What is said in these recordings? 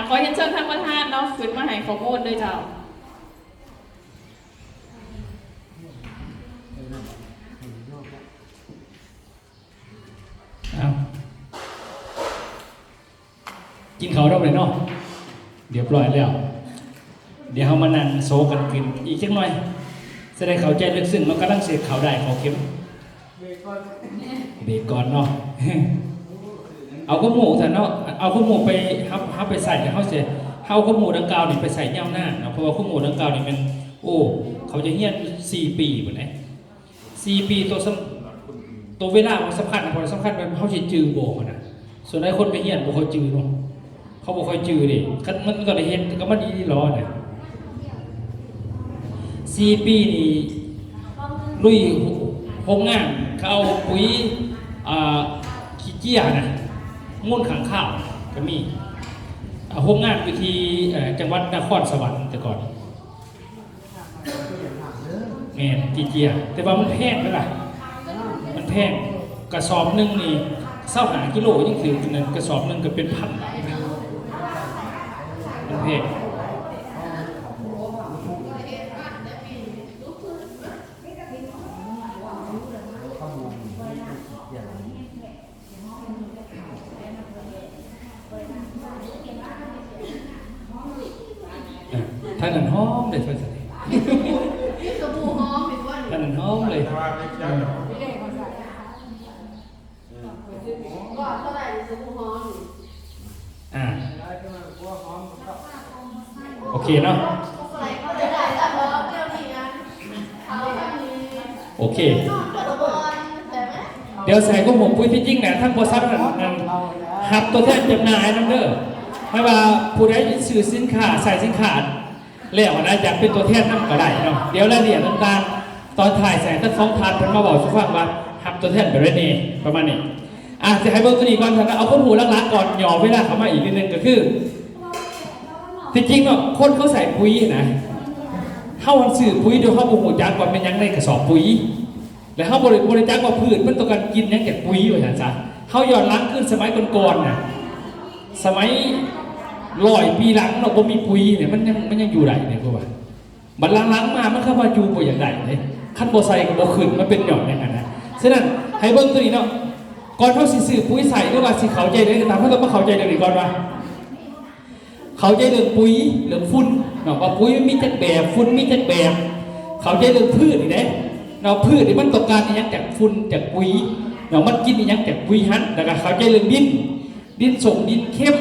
ຂໍຮຽນເຊີນທ່ານປະທານເນາະ ຂຶ້ນມາໃຫ້ຂໍ້ມູນເດີເຈົ້າ. ເອົາ ກິນເຂົ້າແລ້ວເນາະ ຮຽບຮ້ອຍແລ້ວ. ດຽວເຮົາມານັ່ງໂຊກັນກິນອີກຈັກໜ່ອຍ ຈະໄດ້ເຂົ້າໃຈເລິກເຊິ່ງເນາະ. ກຳລັງຊິເຂົ້າດ້າຍເຂົ້າເຂັມ ເບຣກກ່ອນເນາະ ເອົາຄວາມຮູ້ຊັ້ນເນາະ ເອົາຄວາມຮູ້ໄປ ເຮົາ ເຮົາໄປໃຊ້ ເຮົາຊິ ເຮົາເອົາຄວາມຮູ້ດັ່ງກ່າວນີ້ໄປໃຊ້ຍາວນານເນາະ ເພາະວ່າຄວາມຮູ້ດັ່ງກ່າວນີ້ແມ່ນ ໂອ້ ເຂົາຈະຮຽນສີ່ປີພຸ້ນເດ້ ສີ່ປີ ໂຕສຳ ໂຕເວລາມັນສຳຄັນນະ ເພາະສຳຄັນແມ່ນເຮົາຊິຈື່ບໍ່ຫັ້ນນະ. ສ່ວນຫຼາຍຄົນໄປຮຽນບໍ່ຄ່ອຍຈື່ເນາະ ເຂົາບໍ່ຄ່ອຍຈື່ເດ້ ຄັນມັນກໍໄດ້ເຮັດກໍມັນດີຫຼໍນະ. ສີ່ປີນີ້ລຸຍໂຮງງານ ເຂົາເອົາປຸຍ ອ່າ ຂີ້ເຈຍນະ ມູນຂ້າງຄາວກໍມີ ອ່າ ໂຮງງານຢູ່ທີ່ ເອີ ຈັງຫວັດນະຄອນສະຫວັນແຕ່ກ່ອນ. ແມ່ນ ຂີ້ເຈຍ ແຕ່ວ່າມັນແພງເດ້ລະ ມັນແພງ ກະສອບໜຶ່ງນີ້ຊາວຫ້າກິໂລ ຍັງຖືກຢູ່ນັ້ນ ກະສອບໜຶ່ງກໍເປັນພັນບາດ ມັນແພງ. ທາງນັ້ນຫອມເດ້ ໄປໃສ ມີສະບູຫອມອີກບໍ່ນີ້ ທາງນັ້ນຫອມເລີຍ ເອີ ກໍເທົ່າໃດສະບູຫອມນີ້ ອ່າ ໂອເຄເນາະ ໂອເຄ ດຽວໃສ່ກະໂປງປຸຍ ທີ່ຈິງນະ ທາງບໍລິສັດນັ້ນ ອັນ ຮັບຕົວແທນຈຳໜ່າຍນຳເດີ ແມ່ນວ່າຜູ້ໃດຊື້ສິນຄ້າ ໃຊ້ສິນຄ້າ ແລ້ວນະ ຢາກເປັນຕົວແທນນຳກໍໄດ້ເນາະ ດຽວລາຍລະອຽດຕ່າງໆ ຕອນທ້າຍໃສ່ທັງສອງທ່ານເພິ່ນມາເວົ້າສູ່ຟັງວ່າຮັບຕົວແທນແບບໃດແດ່ ປະມານນີ້. ອາ ຊິໃຫ້ເບິ່ງຕົວນີ້ກ່ອນ ເອົາຄວາມຮູ້ຫຼັກໆກ່ອນ ຫຍໍ້ເວລາເຂົ້າມາອີກນິດໜຶ່ງ ກໍຄື ທີ່ຈິງເນາະ ຄົນເຂົາໃສ່ປຸຍນະ ເຮົາມັນຊື້ປຸຍໂດຍເຮົາບໍ່ຮູ້ຈັກວ່າແມ່ນຫຍັງໃນກະສອບປຸຍ ແລະ ເຮົາບໍ່ໄດ້ ບໍ່ໄດ້ຈັກວ່າພືດມັນຕ້ອງການກິນຫຍັງຈາກປຸຍວ່າຊັ້ນຊະ. ເຮົາຍ້ອນຫຼັງຄືນສະໄໝກ່ອນໆນະ ສະໄໝຮ້ອຍປີຫຼັງເນາະ ບໍ່ມີປຸຍນີ້ ມັນຍັງ ມັນຍັງຢູ່ໄດ້ເດ້ ເພາະວ່າບັດຫຼັງໆມາມັນເຂົ້າມາຢູ່ບໍ່ຢາກໄດ້ເດ້ ຄັນບໍ່ໃສ່ກໍບໍ່ຂຶ້ນ ມັນເປັນຍ້ອນຫຍັງຫັ້ນນະ. ສະນັ້ນໃຫ້ເບິ່ງຕົວນີ້ເນາະ ກ່ອນເຮົາຊິຊື້ປຸຍໃສ່ ຫຼືວ່າຊິເຂົ້າໃຈໃດກໍຕາມ ເຮົາຕ້ອງມາເຂົ້າໃຈເລື່ອງນີ້ກ່ອນວ່າ ເຂົ້າໃຈເລື່ອງປຸຍ ເລື່ອງຝຸ່ນເນາະ ວ່າປຸຍມັນມີຈັກແບບ ຝຸ່ນມີຈັກແບບ ເຂົ້າໃຈເລື່ອງພືດນີ້ເດ້ເນາະ ພືດນີ້ມັນຕ້ອງການອີ່ຫຍັງຈາກຝຸ່ນ ຈາກປຸຍເນາະ ມັນກິນອີ່ຫຍັງຈາກປຸຍຫັ້ນ ແລ້ວກໍເຂົ້າໃຈເລື່ອງດິນ ດິນສົ້ມ ດິນເຄັມ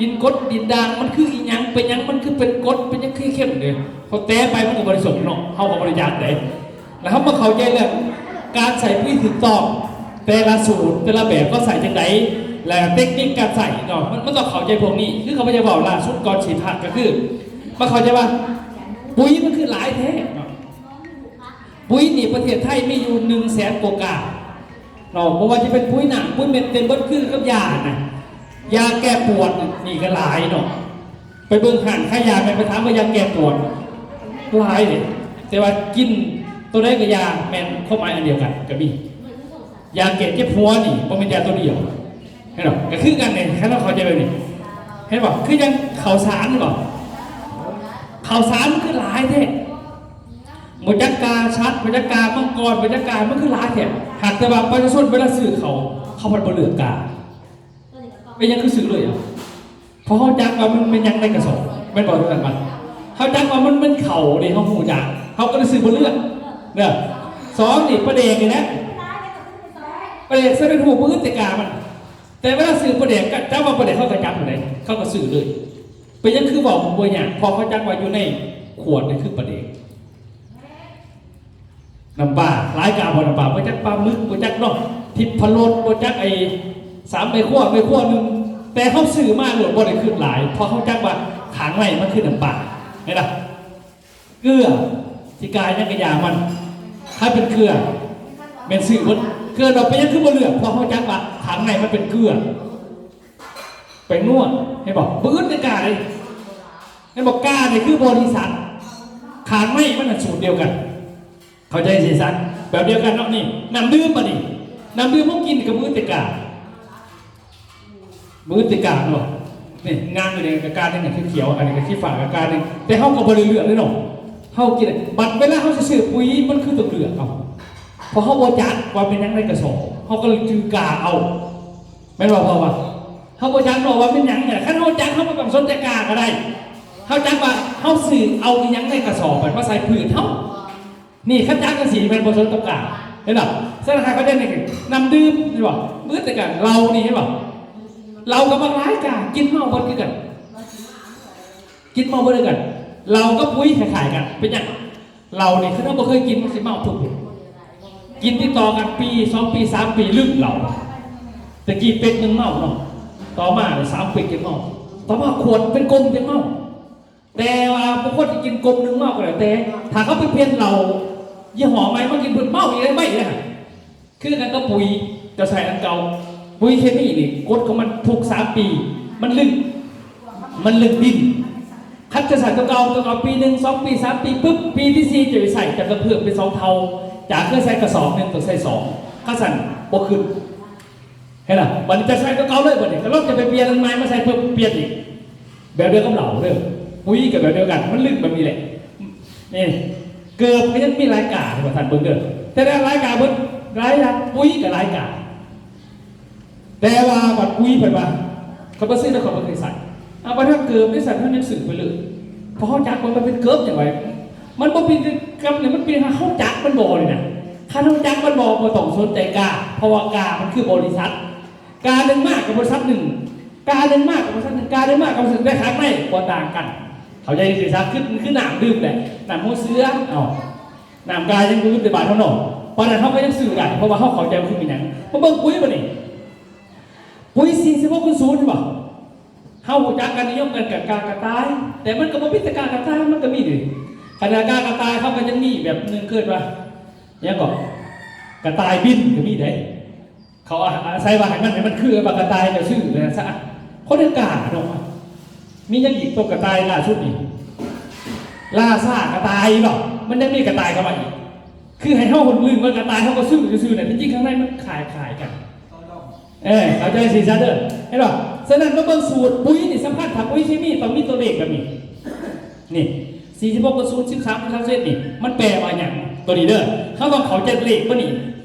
ດິນກົດ ດິນດ່າງ ມັນຄືອີ່ຫຍັງ ເປັນຫຍັງມັນຄືເປັນກົດ ເປັນຫຍັງຄືເຄັມເດ້ ເພາະແຕ່ໄປມັນກໍບໍ່ໄດ້ສົມເນາະ ເຮົາກໍບໍ່ໄດ້ຈັກເດ້. ແລ້ວເຮົາມາເຂົ້າໃຈເລື່ອງການໃສ່ປຸຍຖືກຕ້ອງ ແຕ່ລະສູດ ແຕ່ລະແບບເຂົາໃສ່ຈັ່ງໃດ ແລະ ເຕັກນິກການໃສ່ເນາະ ມັນ ມັນຕ້ອງເຂົ້າໃຈພວກນີ້. ຄືຂ້າພະເຈົ້າເວົ້າລ່າສຸດກ່ອນຊິພັກ ກໍຄືມາເຂົ້າໃຈວ່າປຸຍມັນຄືຫຼາຍແທ້ເນາະ ປຸຍນີ້ປະເທດໄທມີຢູ່ໜຶ່ງແສນກວ່າກາເນາະ ບໍ່ວ່າຈະເປັນປຸຍນ້ຳ ປຸຍເມັດ ເຕັມເບິດ ຄືກັບຢານະ ຢາແກ້ປວດນີ້ກໍຫຼາຍເນາະ. ໄປເບິ່ງຮ້ານຂາຍຢາ ແມ່ນໄປຖາມວ່າຢາແກ້ປວດ ຫຼາຍເດ້ ແຕ່ວ່າກິນໂຕໃດກໍຢາ ແມ່ນຄວາມໝາຍອັນດຽວກັນກໍມີ. ຢາແກ້ເຈັບຫົວນີ້ບໍ່ແມ່ນຢາໂຕດຽວ ເຫັນບໍ່ ກໍຄືກັນນີ້ ຄັນເຮົາເຂົ້າໃຈແບບນີ້ ເຫັນບໍ່ ຄືຈັ່ງເຂົ້າສານ ເຫັນບໍ່ ເຂົ້າສານມັນຄືຫຼາຍແທ້ ບໍ່ຈັກກາສັດ ບໍ່ຈັກກາມັງກອນ ບໍ່ຈັກກາ ມັນຄືຫຼາຍແທ້. ຫາກແຕ່ວ່າປະຊາຊົນເວລາຊື້ເຂົ້າ ເຂົາພັດບໍ່ເລືອກກາ ເປັນຫຍັງຄືຊື້ເລີຍອະ? ເພາະເຮົາຈັກວ່າມັນແມ່ນຫຍັງໃນກະສອບ ແມ່ນບໍ່? ເທົ່ານັ້ນວ່າ ເຮົາຈັກວ່າມັນແມ່ນເຂົ້າເດ້ ເຮົາຮູ້ຈັກ ເຮົາກໍເລີຍຊື້ບໍ່ເລືອກເດີ. ສອງນີ້ປາແດກນີ້ແຫຼະ ປາແດກສຳເລັດຮູບ ມື້ອື່ນແຕ່ກາມັນ ແຕ່ເວລາຊື້ປາແດກ ກະຈັບວ່າປາແດກ ເຂົາກໍຈັບຫັ້ນແຫຼະ ເຂົາກໍຊື້ເລີຍ. ເປັນຫຍັງຄືເວົ້າບໍ່ຍາກ? ເພາະເຂົາຈັກວ່າຢູ່ໃນຂວດນີ້ຄືປາແດກ. ນ້ຳປາ ຫຼາຍກາບໍ່ນ້ຳປາ ບໍ່ຈັກປາໝຶກ ບໍ່ຈັກເນາະ ທິບພະລົດ ບໍ່ຈັກໄອ້ສາມໄມ້ຄົວ ໄມ້ຄົວໜຶ່ງ ແຕ່ເຮົາຊື້ມາໂລດ ບໍ່ໄດ້ຄຶດຫຼາຍ ເພາະເຮົາຈັກວ່າຂ້າງໃນມັນຄືນ້ຳປາ ເຫັນລະ? ເກືອ ຊິກາຍຫຍັງກະຢ່າມັນ ຖ້າເປັນເກືອແມ່ນຊື້ເບິດ. ເກືອ ເຮົາເປັນຫຍັງຄືບໍ່ເລືອກ? ເພາະເຮົາຈັກວ່າຂ້າງໃນມັນເປັນເກືອ. ແປ້ງນົວ ເຫັນບໍ່? ບໍ່ອຶດໃນກາເດ້ ເຫັນບໍ່? ການີ້ຄືບໍລິສັດ ຂ້າງໃນມັນນະສູດດຽວກັນ ເຂົ້າໃຈຊິຊັ້ນ? ແບບດຽວກັນເນາະ ນີ້ ນ້ຳດື່ມບາດນີ້ ນ້ຳດື່ມເຮົາກິນກໍບໍ່ອຶດແຕ່ກາ ບໍ່ອຶດແຕ່ກາເນາະ. ນີ້ງາມຢູ່ນີ້ ກະກ້ານໜຶ່ງ ອັນຂຽວໆ ອັນນີ້ກະສີຟ້າ ກະກ້ານໜຶ່ງ ແຕ່ເຮົາກະບໍ່ໄດ້ເລືອກເລີຍເນາະ. ເຮົາກິນ ບັດເວລາເຮົາຊິຊື້ປຸຍ ມັນຄືຕ້ອງເລືອກເອົາ ເພາະເຮົາບໍ່ຈັກວ່າແມ່ນຫຍັງໃນກະສອບ ເຮົາກະເລີຍຈື່ກ້າເອົາ ແມ່ນບໍ່ພໍ່ວ່າ? ເຮົາບໍ່ຈັກເນາະວ່າແມ່ນຫຍັງນີ້ ຄັນເຮົາຈັກ ເຮົາບໍ່ຕ້ອງສົນໃຈກ້າກະໄດ້. ເຮົາຈັກວ່າເຮົາຊື້ເອົາອີ່ຫຍັງໃນກະສອບ ມາໃສ່ພືດເຮົາ. ນີ້ຄັນຈັກຈັ່ງຊີ້ແມ່ນບໍ່ສົນກັບກ້າ ເຫັນບໍ່? ສະນັ້ນໃຫ້ເຂົາໃຈນີ້ ນ້ຳດື່ມ ເຫັນບໍ່? ເບິດແຕ່ກະເຫຼົ້ານີ້ ເຫັນບໍ່? ເຫຼົ້າກະບັກຫຼາຍກ້າ ກິນເມົາເບິດຄືກັນ ກິນເມົາເບິດຄືກັນ. ເຫຼົ້າກັບປຸຍຄ້າຍໆກັນ ເປັນຫຍັງ? ເຫຼົ້ານີ້ຄັນເຮົາບໍ່ເຄີຍກິນ ມັນຊິເມົາທຸກມື້ ກິນຕິດຕໍ່ກັນປີ ສອງປີ ສາມປີ ລືມເຫຼົ້າ. ແຕ່ກີ້ເປັກໜຶ່ງເມົາເນາະ ຕໍ່ມາສາມເປັກຈຶ່ງເມົາ ຕໍ່ມາຂວດເປັນກົມຈຶ່ງເມົາ. ແຕ່ວ່າບາງຄົນຊິກິນກົມໜຶ່ງເມົາກະແລ້ວແຕ່ ຖ້າເຂົາໄປປ່ຽນເຫຼົ້າຍີ່ຫໍ້ໃໝ່ມາກິນ ເພິ່ນເມົາອີກໄດ້ໄວເລີຍ. ຄືກັນກັບປຸຍ ເຈົ້າໃຊ້ອັນເກົ່າ ປຸຍເຄມີນີ້ ກົດຂອງມັນທຸກສາມປີ ມັນລຶ້ງ ມັນລຶ້ງດິນ. ຄັນເຈົ້າໃຊ້ຕົວເກົ່າ ຕົວເກົ່າປີໜຶ່ງ ສອງປີ ສາມປີປຶບ ປີທີສີ່ເຈົ້າໄປໃຊ້ ເຈົ້າກະເພີ່ມເປັນສອງເທົ່າ ຈາກເຄີຍໃຊ້ກະສອບໜຶ່ງຕ້ອງໃຊ້ສອງ ຄັນຊັ້ນບໍ່ຂຶ້ນ. ເຫັນລະ ບາດນີ້ຈະໃສ່ຕົວເກົ່າເລີຍ ບາດນີ້ກະລອງຈະໄປປ່ຽນອັນໃໝ່ມາໃສ່ເພີ່ມ ປ່ຽນອີກ ແບບດຽວກັບເຫຼົ້າເດີ ປຸຍກະແບບດຽວກັນ ມັນລຶ້ງແບບນີ້ແຫຼະ. ນີ້ເກີບກະຍັງມີຫຼາຍກ້າ ວ່າຊັ້ນເບິ່ງເດີ ແຕ່ລະຫຼາຍກ້າເບິດ ຫຼາຍຢ່າງ ປຸຍກະຫຼາຍກ້າ. ແຕ່ວ່າບັດປຸຍເພິ່ນວ່າ ຂ້ອຍບໍ່ຊື້ແລ້ວ ຂ້ອຍບໍ່ເຄີຍໃຊ້. ເອົາ ບັດເຮົາເກີບນີ້ຊັ້ນ ເຮົາຍັງຊື້ໄປເລີຍ ເພາະເຮົາຈັກວ່າມັນເປັນເກີບຫຍັງໄວ້ ມັນບໍ່ເປັນກັບນີ້ ມັນເປັນເຮົາຈັກມັນບໍ່ນີ້ນະ. ຄັນເຮົາຈັກມັນບໍ່ ບໍ່ຕ້ອງສົນໃຈກ້າ ເພາະວ່າກ້າມັນຄືບໍລິສັດ ກ້າໜຶ່ງມາກະບໍລິສັດໜຶ່ງ ກ້າໜຶ່ງມາກະບໍລິສັດໜຶ່ງ ກ້າໜຶ່ງມາກະບໍລິສັດໜຶ່ງ ແຕ່ຂ້າງໃນບໍ່ຕ່າງກັນ. ເຂົ້າໃຈຊື່ໆ ຄື ຄືນ້ຳດື່ມແຫຼະ ນ້ຳຫົວເສືອ ເອົາ ນ້ຳກາຍັງບໍ່ລືມແຕ່ບາດເຮົາເນາະ ປານນັ້ນເຮົາກະຍັງຊື້ໄດ້ ເພາະວ່າເຮົາເຂົ້າໃຈວ່າຄືເປັນຫຍັງ. ມາເບິ່ງປຸຍບາດນີ້ ປຸຍສີ່ສິບຫົກສູນສູນ ເຫັນບໍ່? ເຮົາຮູ້ຈັກກັນນິຍົມກັນກະກ້າກະຕ່າຍ ແຕ່ມັນກະບໍ່ມີແຕ່ກ້າກະຕ່າຍ ມັນກະມີເດ ຂະໜາດກ້າກະຕ່າຍເຂົາກະຍັງມີແບບໜຶ່ງ ເອີ້ນວ່າຫຍັງເກາະ ກະຕ່າຍບິນກະມີເດ້. ເຂົາອາໄສວ່າໃຫ້ມັນ ໃຫ້ມັນຄືວ່າກະຕ່າຍ ເຈົ້າຊື້ແລ້ວຊະ ຄົນເຮັດກ້າເນາະ. ມີຫຍັງອີກ? ໂຕກະຕ່າຍລ່າສຸດນີ້ ລາຊາກະຕ່າຍເນາະ ມັນຍັງມີກະຕ່າຍເຂົ້າມາອີກ ຄືໃຫ້ເຮົາລຶ້ງວ່າກະຕ່າຍ ເຮົາກະຊື້ຊື່ໆ ແຕ່ທີ່ຈິງຂ້າງໃນມັນຄ້າຍໆກັນ. ເອີ ເຂົ້າໃຈຊີ້ຊະເດີ ເຫັນບໍ່? ສະນັ້ນມາເບິ່ງສູດປຸຍນີ້ສຳຄັນ ຖ້າປຸຍເຄມີຕ້ອງມີຕົວເລກແບບນີ້ ນີ້ ສີ່ສິບຫົກສູນ ສິບສາມ ສິບສາມ ສິບເອັດ ນີ້ ມັນແປວ່າຫຍັງ? ໂຕນີ້ເດີ ເຮົາຕ້ອງເຂົ້າໃຈເລກມັນນີ້.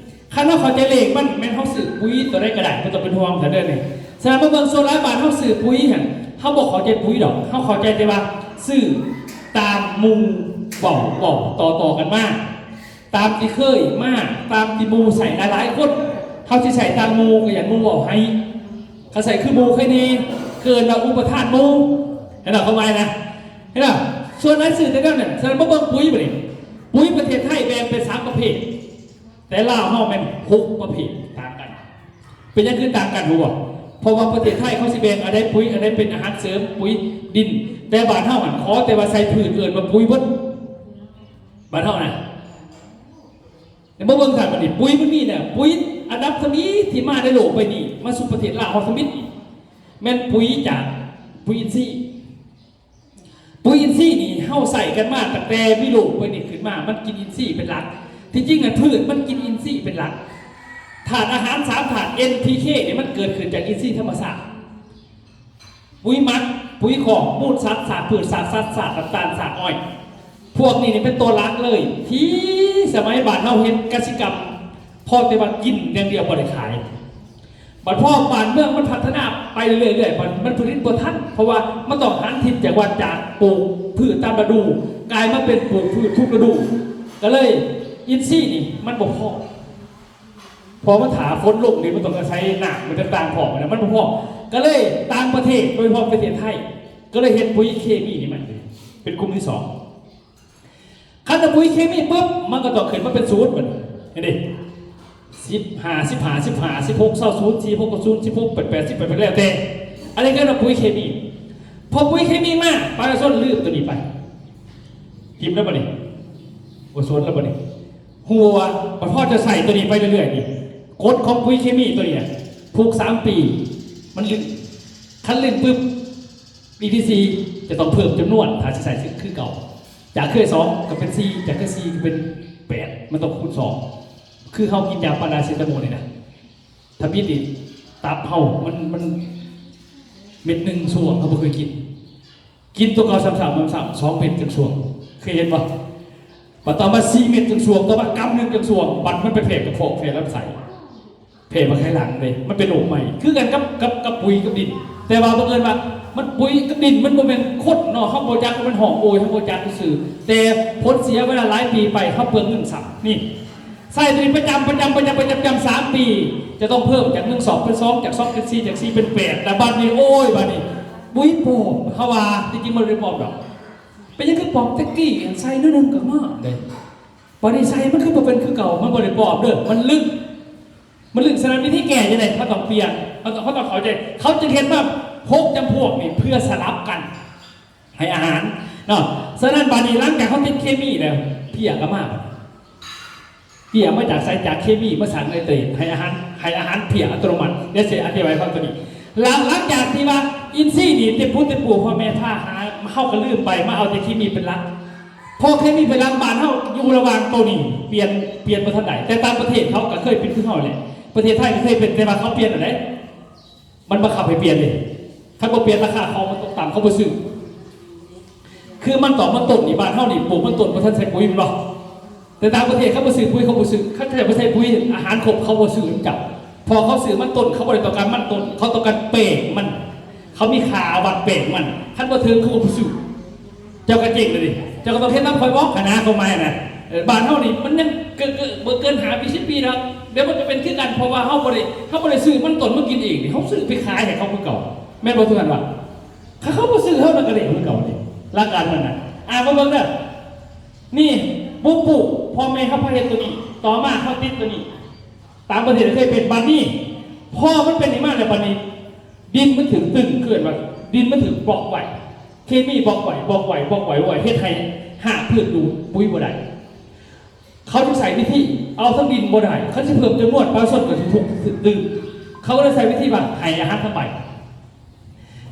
ຄັນເຮົາເຂົ້າໃຈເລກມັນ ແມ່ນເຮົາຊື້ປຸຍໂຕໃດກະໄດ້ ບໍ່ຕ້ອງເປັນຫ່ວງຊະເດີນີ້. ສະນັ້ນມາເບິ່ງ ສ່ວນຫຼາຍບາດເຮົາຊື້ປຸຍຫັ້ນ ເຮົາບໍ່ເຂົ້າໃຈປຸຍດອກ ເຮົາເຂົ້າໃຈແຕ່ວ່າຊື້ຕາມໝູ່ເວົ້າ ເວົ້າຕໍ່ໆກັນມາ ຕາມທີ່ເຄີຍມາ ຕາມທີ່ໝູ່ໃຊ້ຫຼາຍໆຄົນ. ເຮົາຊິໃຊ້ຕາມໝູ່ກະຢ້ານໝູ່ເວົ້າໃຫ້ ຄັນໃຊ້ຄືໝູ່ໃຄແນ່ ເອີ້ນວ່າອຸປະທານໝູ່ ເຫັນບໍ່? ຄວາມໝາຍນະ ເຫັນບໍ່? ສ່ວນຫຼາຍຊື້ແຕ່ແນວນັ້ນ. ສະນັ້ນມາເບິ່ງປຸຍບາດນີ້ ປຸຍປະເທດໄທແບ່ງເປັນສາມປະເພດ ແຕ່ລາວເຮົາແມ່ນຫົກປະເພດ ຕ່າງກັນ. ເປັນຫຍັງຄືຕ່າງກັນຮູ້ບໍ່? ເພາະວ່າປະເທດໄທເຂົາຊິແບ່ງອັນໃດປຸຍ ອັນໃດເປັນອາຫານເສີມ ປຸຍດິນ ແຕ່ບ້ານເຮົາຫັ້ນ ຂໍແຕ່ວ່າໃສ່ພືດ ເອີ້ນວ່າປຸຍເບິດ ບ້ານເຮົານະ. ແຕ່ມາເບິ່ງຊະບາດນີ້ ປຸຍມັນມີນະ ປຸຍອັນດັບທຳອິດທີ່ມາໃນໂລກໃບນີ້ ມາສູ່ປະເທດລາວເຮົາທຳອິດ ແມ່ນປຸຍຈາກ ປຸຍອິນຊີ. ປຸຍອິນຊີນີ້ເຮົາໃຊ້ກັນມາຕັ້ງແຕ່ມີໂລກໃບນີ້ຂຶ້ນມາ ມັນກິນອິນຊີເປັນຫຼັກ. ທີ່ຈິງນະ ພືດມັນກິນອິນຊີເປັນຫຼັກ. ທາດອາຫານສາມທາດ ເອັນ ພີ ເຄ ນີ້ ມັນເກີດຂຶ້ນຈາກອິນຊີທຳມະຊາດ. ປຸຍໝັກ, ປຸຍຄອກ, ມູນສັດ, ສາກພືດ, ສາກສັດ, ສາກນ້ຳຕານ, ສາກອ້ອຍ ພວກນີ້ນີ້ເປັນຕົວຫຼັກເລີຍ ທີ່ສະໄໝບ້ານເຮົາເຮັດກະສິກຳ ພໍແຕ່ວ່າກິນຢ່າງດຽວ ບໍ່ໄດ້ຂາຍ. ບັດພໍບ້ານເມືອງມັນພັດທະນາໄປເລື້ອຍໆ ມັນ ມັນຜະລິດບໍ່ທັນ ເພາະວ່າມັນຕ້ອງຫັນທິດຈາກວ່າ ຈາກປູກພືດຕາມລະດູ ກາຍມາເປັນປູກພືດທຸກລະດູ ກະເລີຍອິນຊີນີ້ມັນບໍ່ພໍ ເພາະວ່າຖ້າຝົນລົງນີ້ມັນຕ້ອງອາໄສນ້ຳ ມັນຕ່າງໆ ພ້ອມ ມັນບໍ່ພໍ ກະເລີຍຕ່າງປະເທດ ໂດຍສະເພາະປະເທດໄທ ກະເລີຍເຮັດປຸຍເຄມີນີ້ ມັນເປັນກຸ່ມທີສອງ. ຄັນເອົາປຸຍເຄມີປຶບ ມັນກະຕ້ອງຂຶ້ນມາເປັນສູດ ບາດນີ້ ເຫັນເດ ສິບຫ້າ ສິບຫ້າ ສິບຫ້າ ສິບຫົກ ຊາວສູນ ສີ່ ຫົກ ສູນ ສິບຫົກ ແປດ ແປດ ສິບ ແປດ ແລ້ວແຕ່ ອັນນີ້ກະເອີ້ນວ່າປຸຍເຄມີ. ພໍປຸຍເຄມີມາ ປະຊາຊົນລືມໂຕນີ້ໄປ ຖິ້ມແລ້ວບາດນີ້ ບໍ່ສົນແລ້ວບາດນີ້. ຮູ້ວ່າ ບັດພໍຈະໃສ່ໂຕນີ້ໄປເລື້ອຍໆນີ້ ກົດຂອງປຸຍເຄມີໂຕນີ້ນະ ທຸກສາມປີມັນລຶ້ງ ຄັນລຶ້ງປຶບ ປີທີສີ່ຈະຕ້ອງເພີ່ມຈຳນວນ ຖ້າຊິໃສ່ຄືເກົ່າ ຈາກເຄີຍສອງກະເປັນສີ່ ຈາກເຄີຍສີ່ກະເປັນແປດ ມັນຕ້ອງຄູນສອງ ຄືເຮົາກິນຢາປາຣາເຊຕາໂມນນີ້ນະ ທຳອິດນີ້ຕັບເຮົາມັນ ມັນ ເມັດໜຶ່ງຊ່ວງເຮົາບໍ່ເຄີຍກິນ ກິນຕົວເກົ່າຊ້ຳໆ ຊ້ຳໆ ສອງເມັດຈັ່ງຊ່ວງ ເຄີຍເຫັນບໍ່? ບັດຕໍ່ມາສີ່ເມັດຈັ່ງຊ່ວງ ຕໍ່ມາກຳໜຶ່ງຈັ່ງຊ່ວງ ບັດມັນໄປແຜ່ກະເພາະ ແຜ່ລຳໄສ້ ແຜ່ບັກໄຂ່ຫຼັງເດ້ ມັນເປັນໂລກໃໝ່ ຄືກັນກັບ ກັບ ກັບປຸ໋ຍກັບດິນ ແຕ່ວ່າບັງເອີນວ່າມັນປຸ໋ຍກັບດິນ ມັນບໍ່ແມ່ນຄົນເນາະ ເຮົາບໍ່ຈັກ ມັນຮ້ອງໂອຍ ເຮົາບໍ່ຈັກຊື່ໆ ແຕ່ຜົນເສຍເວລາຫຼາຍປີໄປ ເຮົາເປືອງເງິນຊ້ຳ ນີ້ ໃສ່ໂຕນີ້ປະຈຳ ປະຈຳ ປະຈຳ ປະຈຳ ປະຈຳສາມປີ ຈະຕ້ອງເພີ່ມຈາກໜຶ່ງສອງເປັນສອງ ຈາກສອງເປັນສີ່ ຈາກສີ່ເປັນແປດ ແລ້ວບັດນີ້ ໂອ້ຍ ບັດນີ້ປຸ໋ຍປອມ ເຮົາວ່າ ທີ່ຈິງມັນບໍ່ໄດ້ປອມດອກ ເປັນຫຍັງຄືປອມ? ແຕ່ກີ້ໃສ່ໜ້ອຍໜຶ່ງກໍງາມເດ້ ບັດນີ້ໃສ່ມັນຄືບໍ່ເປັນຄືເກົ່າ ມັນບໍ່ໄດ້ປອມເດີ ມັນລຶກ ມັນລຶກ ສະນັ້ນວິທີແກ້ຈັ່ງໃດ? ເຮົາຕ້ອງປ່ຽນ ເຮົາຕ້ອງ ເຮົາຕ້ອງເຂົ້າໃຈ ເຂົາຈຶ່ງເຮັດມາຫົກຈຳພວກນີ້ ເພື່ອສະຫຼັບກັນ ໃຫ້ອາຫານເນາະ ສະນັ້ນບາດນີ້ຫຼັງຈາກເຮົາຕິດເຄມີແລ້ວ ເພຍກໍມາ ເພຍມາຈາກໃສ? ຈາກເຄມີມາສ້າງໄນເຕຣດ ໃຫ້ອາຫານ ໃຫ້ອາຫານເພຍອັດຕະໂນມັດ ດຽວຊິອະທິບາຍໃຫ້ຟັງໂຕນີ້ ແລ້ວຫຼັງຈາກທີ່ວ່າອິນຊີນີ້ເຕັມພູເຕັມພູ ພໍ່ແມ່ພາຫາ ເຮົາກໍລືມໄປ ມາເອົາແຕ່ເຄມີເປັນຫຼັກ ພໍເຄມີເປັນຫຼັກ ບ້ານເຮົາຢູ່ລະຫວ່າງໂຕນີ້ ປ່ຽນ ປ່ຽນບໍ່ທັນໄດ້ ແຕ່ຕ່າງປະເທດເຂົາກໍເຄີຍເປັນຄືເຮົາແຫຼະ ປະເທດໄທກໍເຄີຍເປັນ ແຕ່ວ່າເຂົາປ່ຽນແລ້ວເດ້ ມັນບັງຄັບໃຫ້ປ່ຽນເດ້ ຄັນບໍ່ປ່ຽນລາຄາຂອງມັນຕົກຕ່ຳ ເຂົາບໍ່ຊື້ ຄືມັນຕອກມັນຕົ້ນນີ້ ບ້ານເຮົານີ້ປູກມັນຕົ້ນບໍ່ທັນໃສ່ປຸ໋ຍແມ່ນບໍ່? ແຕ່ຕ່າງປະເທດເຂົາບໍ່ຊື້ປຸ໋ຍ ເຂົາບໍ່ຊື້ ຄັນເຂົາເຈົ້າບໍ່ໃສ່ປຸ໋ຍ ອາຫານຄົບເຂົາບໍ່ຊື້ນຳເຈົ້າ ເພາະເຂົາຊື້ມັນຕົ້ນ ເຂົາບໍ່ໄດ້ຕ້ອງການມັນຕົ້ນ ເຂົາຕ້ອງການແປ້ງມັນ ເຂົາມີຄ່າວັດແປ້ງມັນ ຄັນບໍ່ເຖິງເຂົາກໍບໍ່ຊື້ ເຈົ້າກໍເຈັງແລ້ວເດ້ ເຈົ້າກໍຕ້ອງເຮັດນຳຂ້ອຍບໍ ຂະໜາດເຂົາມານະ ເອີ ບ້ານເຮົານີ້ມັນຍັງເກີດ ເກີດ ບໍ່ເກີນຫ້າປີ ສິບປີດອກ ດຽວມັນກໍເປັນຄືກັນ ເພາະວ່າເຮົາບໍ່ໄດ້ ເຮົາບໍ່ໄດ້ຊື້ມັນຕົ້ນມາກິນເອງນີ້ ເຮົາຊື້ໄປຂາຍໃຫ້ເຂົາຄືເກົ່າ ແມ່ນບໍ່? ຄືກັນວ່າ ຖ້າເຂົາບໍ່ຊື້ເຮົາ ມັນກໍໄດ້ຄືເກົ່ານີ້ ຫຼັກການມັນນະ ອ່າ ມາເບິ່ງເດີ ນີ້ ປູກ ປູກ ພໍ່ແມ່ເຮົາພາເຮັດໂຕນີ້ ຕໍ່ມາເຮົາຕິດໂຕນີ້ ຕ່າງປະເທດເຄີຍເປັນ ບາດນີ້ ພໍມັນເປັນນີ້ມາແລ້ວ ບາດນີ້ ດິນມັນຖືກຕຶງ ເອີ້ນວ່າດິນມັນຖືກບລັອກໄວ້ ເຄມີບລັອກໄວ້ ບລັອກໄວ້ ບລັອກໄວ້ ບລັອກໄວ້ ເຮັດໃຫ້ຮາກພືດດູດປຸ໋ຍບໍ່ໄດ້ ເຂົາຈຶ່ງໃຊ້ວິທີເອົາທັງດິນບໍ່ໄດ້ ຄັນຊິເພີ່ມຈຳນວນປະຊາຊົນກໍຖືກຖືກດຶງ ເຂົາກໍເລີຍໃຊ້ວິທີວ່າໃຫ້ອາຫານທາງໃບ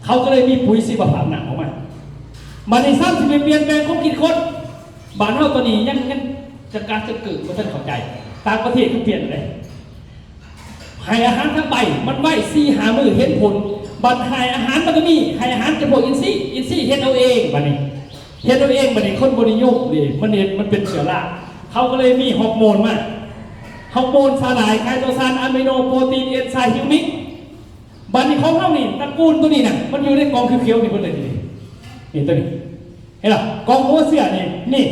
ເຂົາກໍເລີຍມີປຸ໋ຍຊີວະພາບນ້ຳອອກມາ ບາດນີ້ຊ້ຳຊິໄປປ່ຽນແປງຄວາມຄິດຄົນ ບ້ານເຮົາຕອນນີ້ຍັງ ຍັງຈະກາຈະເກີດບໍ່ທັນເຂົ້າໃຈ ຕ່າງປະເທດເຂົາປ່ຽນແລ້ວເດ້ ໃຫ້ອາຫານທາງໃບ ມັນໄວສີ່ຫ້າມື້ເຫັນຜົນ ບັດໃຫ້ອາຫານມັນກໍມີ ໃຫ້ອາຫານຈຳພວກອິນຊີ ອິນຊີເຮັດເອົາເອງ ບາດນີ້ ເຮັດເອົາເອງ ບາດນີ້ຄົນບໍ່ນິຍົມເດ້ ມັນເຮັດ ມັນເປັນເຊື້ອລາ ເຂົາກໍເລີຍມີຮອກໂມນມາ ຮອກໂມນສາຫຼ່າຍ ໄຄໂຕຊານ ອາມິໂນ ໂປຣຕີນ ເອັນໄຊ ຮີວມິກ ບາດນີ້ຂອງເຮົານີ້ ຕະກູນໂຕນີ້ນະ ມັນຢູ່ໃນກ່ອງຂຽວໆນີ້ເບິດເລີຍນີ້ ນີ້ໂຕນີ້ ເຫັນບໍ່? ກ່ອງຫົວເຊື້ອນີ້ ນີ້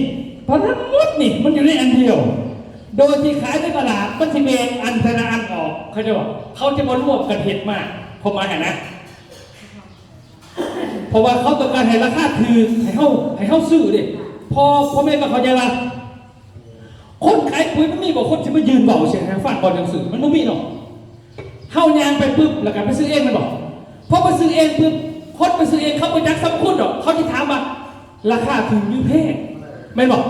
ທັງໝົດນີ້ ມັນຢູ່ໃນອັນດຽວ ໂດຍທີ່ຂາຍໃນຕະຫຼາດ ມັນຊິແບ່ງອັນແຕ່ລະອັນອອກ ເຂົາເຈົ້າວ່າ ເຂົາຈະບໍ່ລວມກັນເຮັດມາ ຄວາມໝາຍຫັ້ນນະ ເພາະວ່າເຂົາຕ້ອງການໃຫ້ລາຄາຖືກ ໃຫ້ເຮົາ ໃຫ້ເຮົາຊື້ເດ້ ພໍ່ ພໍ່ແມ່ຕ້ອງເຂົ້າໃຈວ່າ ຄົນຂາຍປຸ໋ຍມັນມີບໍ່ ຄົນຊິມາຢືນເວົ້າໃສ່ໃຫ້ຟັງກ່ອນຈັ່ງຊື້ ມັນບໍ່ມີເນາະ ເຮົາຍ່າງໄປປຶບ ແລ້ວກໍໄປຊື້ເອງແມ່ນບໍ່? ພໍໄປຊື້ເອງປຶບ ຄົນໄປຊື້ເອງ ເຂົາບໍ່ຈັກສັບພະຄຸນດອກ ເຂົາຊິຖາມວ່າ ລາຄາຖືກຫຼືແພງ ແມ່ນບໍ່?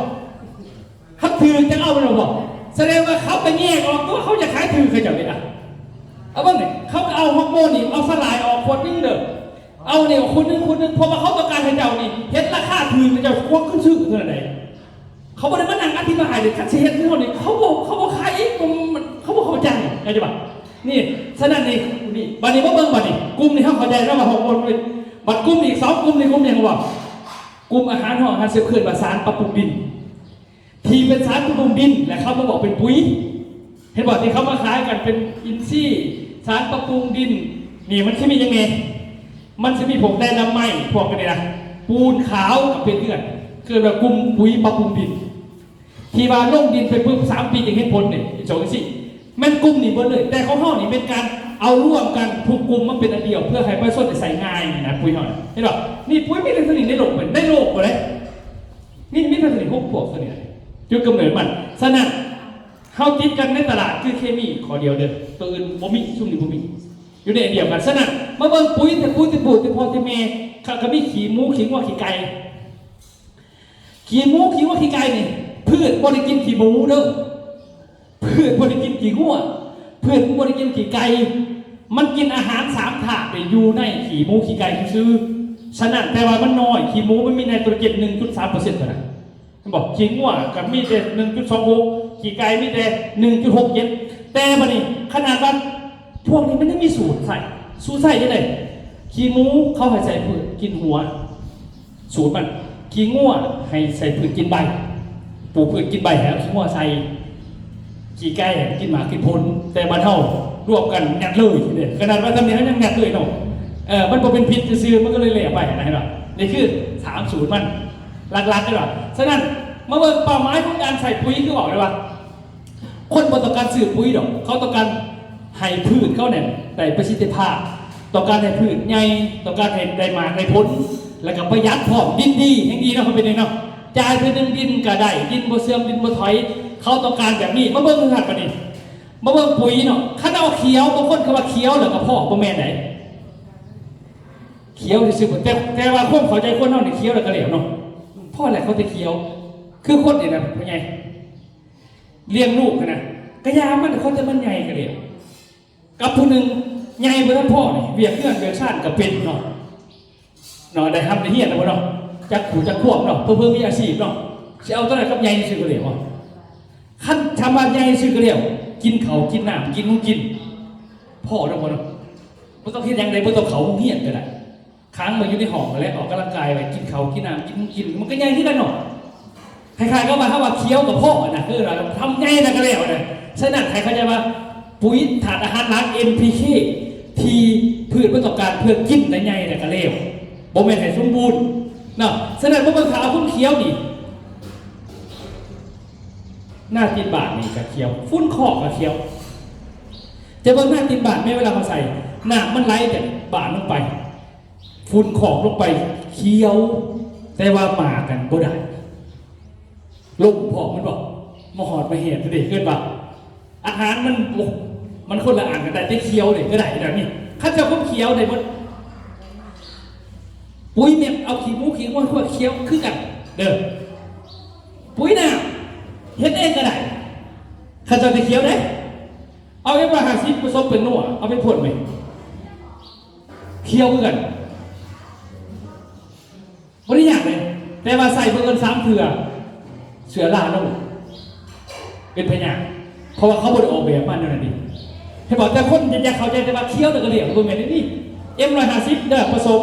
ຄັນຖືກຈັ່ງເອົາແມ່ນບໍ່? ສະແດງວ່າເຂົາກໍແຍກອອກຕົວ ເຂົາຢາກຂາຍຖືກ ເຂົາເຈົ້ານີ້ນະ ເອົາເບິ່ງນີ້ ເຂົາກໍເອົາຮອກໂມນນີ້ ເອົາສາຫຼ່າຍອອກຂວດໜຶ່ງເດີ ເອົານີ້ອອກຂວດໜຶ່ງ ຂວດໜຶ່ງ ເພາະວ່າເຂົາຕ້ອງການໃຫ້ເຈົ້ານີ້ເຫັນລາຄາຖືກ ແລ້ວເຈົ້າຄວັກຂຶ້ນຊື້ເທົ່ານັ້ນເອງ ເຂົາບໍ່ໄດ້ມານັ່ງອະທິບາຍເດ້ ຄັນຊິເຮັດຄືເຮົານີ້ ເຂົາບໍ່ ເຂົາບໍ່ຂາຍອີກ ມັນ ມັນ ເຂົາບໍ່ເຂົ້າໃຈ ເຂົ້າໃຈບໍ່? ນີ້ ສະນັ້ນນີ້ ນີ້ ບາດນີ້ມາເບິ່ງ ບາດນີ້ ກຸ່ມນີ້ເຮົາເຂົ້າໃຈແລ້ວວ່າຮອກໂມນ ບັດກຸ່ມອີກສອງກຸ່ມນີ້ ກຸ່ມຫຍັງວະ? ກຸ່ມອາຫານ ເຮົາອາຫານເສີມ ເອີ້ນວ່າສານປັບປຸງດິນ ທີ່ເປັນສານປັບປຸງດິນ ແລະ ເຂົາມາບອກເປັນປຸ໋ຍ ເຫັນບໍ່? ທີ່ເຂົາມາຂາຍກັນເປັນອິນຊີ ສານປັບປຸງດິນ ນີ້ມັນຊິມີຫຍັງແດ່? ມັນຊິມີພວກໄດນາໄມ ພວກອັນນີ້ນະ ປູນຂາວກັບເປັນເຮືອນ ເອີ້ນວ່າກຸ່ມປຸ໋ຍປັບປຸງດິນ ທີ່ວ່າລົງດິນໄປປຶບ ສາມປີຈຶ່ງເຫັນຜົນນີ້ ອີກສອງຈັ່ງຊີ້ ແມ່ນກຸ່ມນີ້ເບິດເລີຍ ແຕ່ຂອງເຮົານີ້ແມ່ນການເອົາລວມກັນທຸກກຸ່ມມາເປັນອັນດຽວ ເພື່ອໃຫ້ປະຊາຊົນໄດ້ໃຊ້ງ່າຍນີ້ນະ ປຸ໋ຍເຮົາ ເຫັນບໍ່? ນີ້ປຸ໋ຍມີແຕ່ໂຕນີ້ໃນໂລກເບິດ ໃນໂລກເບິດເດ້ ມີ ມີແຕ່ໂຕນີ້ ຫົກພວກໂຕນີ້ ຈຸດກຳເນີດມັນ ສະນັ້ນ ເຮົາຕິດກັນໃນຕະຫຼາດຄືເຄມີຂໍ້ດຽວເດີ ໂຕອື່ນບໍ່ມີ ຊຸມນີ້ບໍ່ມີ ຢູ່ໃນອັນດຽວກັນ ສະນັ້ນ ມາເບິ່ງປຸ໋ຍ ແຕ່ປຸ໋ຍ ແຕ່ປູກ ແຕ່ພໍ່ ແຕ່ແມ່ ເຂົາກໍມີຂີ້ໝູ ຂີ້ງົວ ຂີ້ໄກ່ ຂີ້ໝູ ຂີ້ງົວ ຂີ້ໄກ່ນີ້ ພືດບໍ່ໄດ້ກິນຂີ້ໝູເດີ ພືດບໍ່ໄດ້ກິນຂີ້ງົວ ພືດມັນບໍ່ໄດ້ກິນຂີ້ໄກ່ ມັນກິນອາຫານສາມທາດນີ້ຢູ່ໃນຂີ້ໝູ ຂີ້ໄກ່ຊື່ໆ ສະນັ້ນ ແຕ່ວ່າມັນນ້ອຍ ຂີ້ໝູມັນມີໄນໂຕຣເຈນໜຶ່ງຈຸດສາມເປີເຊັນເທົ່ານັ້ນ ເຫັນບໍ່? ຂີ້ງົວກໍມີແຕ່ໜຶ່ງຈຸດສອງຫົກ ຂີ້ໄກ່ມີແຕ່ໜຶ່ງຈຸດຫົກເຈັດ ແຕ່ບັດນີ້ຂະໜາດວ່າພວກນີ້ມັນຍັງມີສູດໃຊ້ ສູດໃຊ້ຈັ່ງໃດ? ຂ ຂີ້ໝູ ເຂົາໃຫ້ໃສ່ພືດກິນຫົວ ສູດມັນ. ຂີ້ງົວໃຫ້ໃສ່ພືດກິນໃບ ປູກພືດກິນໃບ ໃຫ້ເອົາຂີ້ງົວໃສ່. ຂີ້ໄກ່ໃຫ້ກິນໝາກກິນຜົນ. ແຕ່ບ້ານເຮົາລວມກັນຍັດເລີຍເດ້. ຂະໜາດວ່າທຳນີ້ເຮົາຍັງຍັດເລີຍເນາະ. ເອີ ມັນບໍ່ເປັນພິດຊື່ໆ ມັນກໍເລີຍແລ້ວໄປນະ ເຫັນບໍ່? ນີ້ຄືສາມສູດມັນຫຼັກໆ ເຫັນບໍ່? ສະນັ້ນ ມາເບິ່ງເປົ້າໝາຍຂອງການໃຊ້ປຸຍ ຄືເວົ້າໄດ້ວ່າ ຄົນບໍ່ຕ້ອງການຊື້ປຸຍດອກ, ເຂົາຕ້ອງການໃຫ້ພືດເຂົານັ້ນໄດ້ປະສິດທິພາບ, ຕ້ອງການໃຫ້ພືດໃຫຍ່, ຕ້ອງການໃຫ້ໄດ້ໝາກໄດ້ຜົນ, ແລ້ວກໍປະຢັດພ້ອມ, ດິນດີແຮ່ງດີເນາະ, ເຂົາເປັນຫຍັງເນາະ, ຈ່າຍເທື່ອໜຶ່ງດິນກໍໄດ້, ດິນບໍ່ເສື່ອມ, ດິນບໍ່ຖອຍ, ເຂົາຕ້ອງການແບບນີ້. ມາເບິ່ງກັນບັດນີ້, ມາເບິ່ງປຸຍເນາະ, ຄັນເອົາຂຽວ, ບາງຄົນກໍວ່າຂຽວແລ້ວກໍພໍ, ບໍ່ແມ່ນໃດ. ຂຽວຊື່ໆ ແຕ່ ແຕ່ວ່າຄວາມເຂົ້າໃຈຄົນເຮົານີ້ ຂຽວແລ້ວກໍແລ້ວເນາະ, ພໍແລ້ວເຂົາແຕ່ຂຽວ. ຄືຄົນນີ້ນະ ພໍ່ໃຫຍ່ ລ້ຽງລູກຫັ້ນນະ ກະຢ່າມັນ ຂໍແຕ່ມັນໃຫຍ່ກະແລ້ວ. ກັບຜູ້ໜຶ່ງໃຫຍ່ບໍ່ທັນພໍນີ້ ວຽກເຮືອນວຽກຊານກະເປັນເນາະ ເນາະ ໄດ້ຮ່ຳໄດ້ຮຽນແລ້ວບໍ່ເນາະ ຈັກຜູ້ຈັກຄວາມເນາະ ເຜີ່ໆມີອາຊີບເນາະ ຊິເອົາຕົວໃດກັບໃຫຍ່ຊື່ກະແລ້ວ. ຄັນທຳວ່າໃຫຍ່ຊື່ກະແລ້ວ ກິນເຂົ້າກິນນ້ຳ ກິນຂອງກິນ ພໍແລ້ວບໍ່ເນາະ ບໍ່ຕ້ອງເຮັດຫຍັງໃດ ບໍ່ຕ້ອງເຂົ້າໂຮງຮຽນກະໄດ້. ຂັງໄວ້ຢູ່ໃນຫ້ອງຫັ້ນແຫຼະ ອອກກຳລັງກາຍໄວ້ ກິນເຂົ້າກິນນ້ຳ ກິນຂອງກິນ ມັນກໍໃຫຍ່ຄືກັນເນາະ. ຄ້າຍໆກັບວ່າເຮົາວ່າຂຽວກໍພໍນະ ຄືວ່າທຳໃຫຍ່ແລ້ວກໍແລ້ວນະ. ສະນັ້ນໃຫ້ເຂົ້າໃຈວ່າ ປຸຍທາດອາຫານຫຼັກ ເອັນ ພີ ເຄ ທີ່ພືດມັນຕ້ອງການເພື່ອກິນ ແລະ ໃຫຍ່ແລ້ວກໍແລ້ວ ບໍ່ແມ່ນໃຫ້ສົມບູນເນາະ. ສະນັ້ນ ເບິ່ງຂາວຄົນຂຽວນີ້ ໜ້າຕີນບາດນີ້ກໍຂຽວ ຝຸ່ນຄອກກໍຂຽວ. ຈະເບິ່ງໜ້າຕີນບາດແມ່ ເວລາເຮົາໃສ່ ນ້ຳມັນໄຫຼຈາກບາດລົງໄປ ຝຸ່ນຄອກລົງໄປຂຽວ ແຕ່ວ່າໝາກນັ້ນບໍ່ໄດ້ ລົມພ້ອມແມ່ນບໍ່? ມາຮອດມາແຮດເດ້ ເອີ້ນວ່າອາຫານມັນ ໂອ້ ມັນຄົນລະອັນກັນໄດ້ ແຕ່ຂຽວເດ້ກໍໄດ້ແບບນີ້. ຄັນເຈົ້າຄົນຂຽວໄດ້ໝົດ ປຸຍເມັດ ເອົາຂີ້ໝູຂີ້ງົວ ພວກຂຽວຄືກັນເດີ. ປຸຍນ້ຳ ເຮັດເອງກໍໄດ້ ຄັນເຈົ້າໄດ້ຂຽວເດ້. ເອົາເອັມຮ້ອຍຫ້າສິບ ປະສົມແປ້ງນົວ ເອົາໄປພົ່ນໄປ ຂຽວຄືກັນ ບໍ່ໄດ້ຍາກເດ້. ແຕ່ວ່າໃສ່ບໍ່ເກີນສາມເທື່ອ ເຊື້ອລາລົງ ເປັນພະຍາດ ເພາະວ່າເຂົາບໍ່ໄດ້ອອກແບບມາແນວນັ້ນເດ້. ເຫັນບໍ່? ແຕ່ຄົນຢາກເຂົ້າໃຈແຕ່ວ່າຂຽວແລ້ວກໍລ້ຽງ ບໍ່ແມ່ນແນວນີ້. ເອັມຮ້ອຍຫ້າສິບເດີ ປະສົມ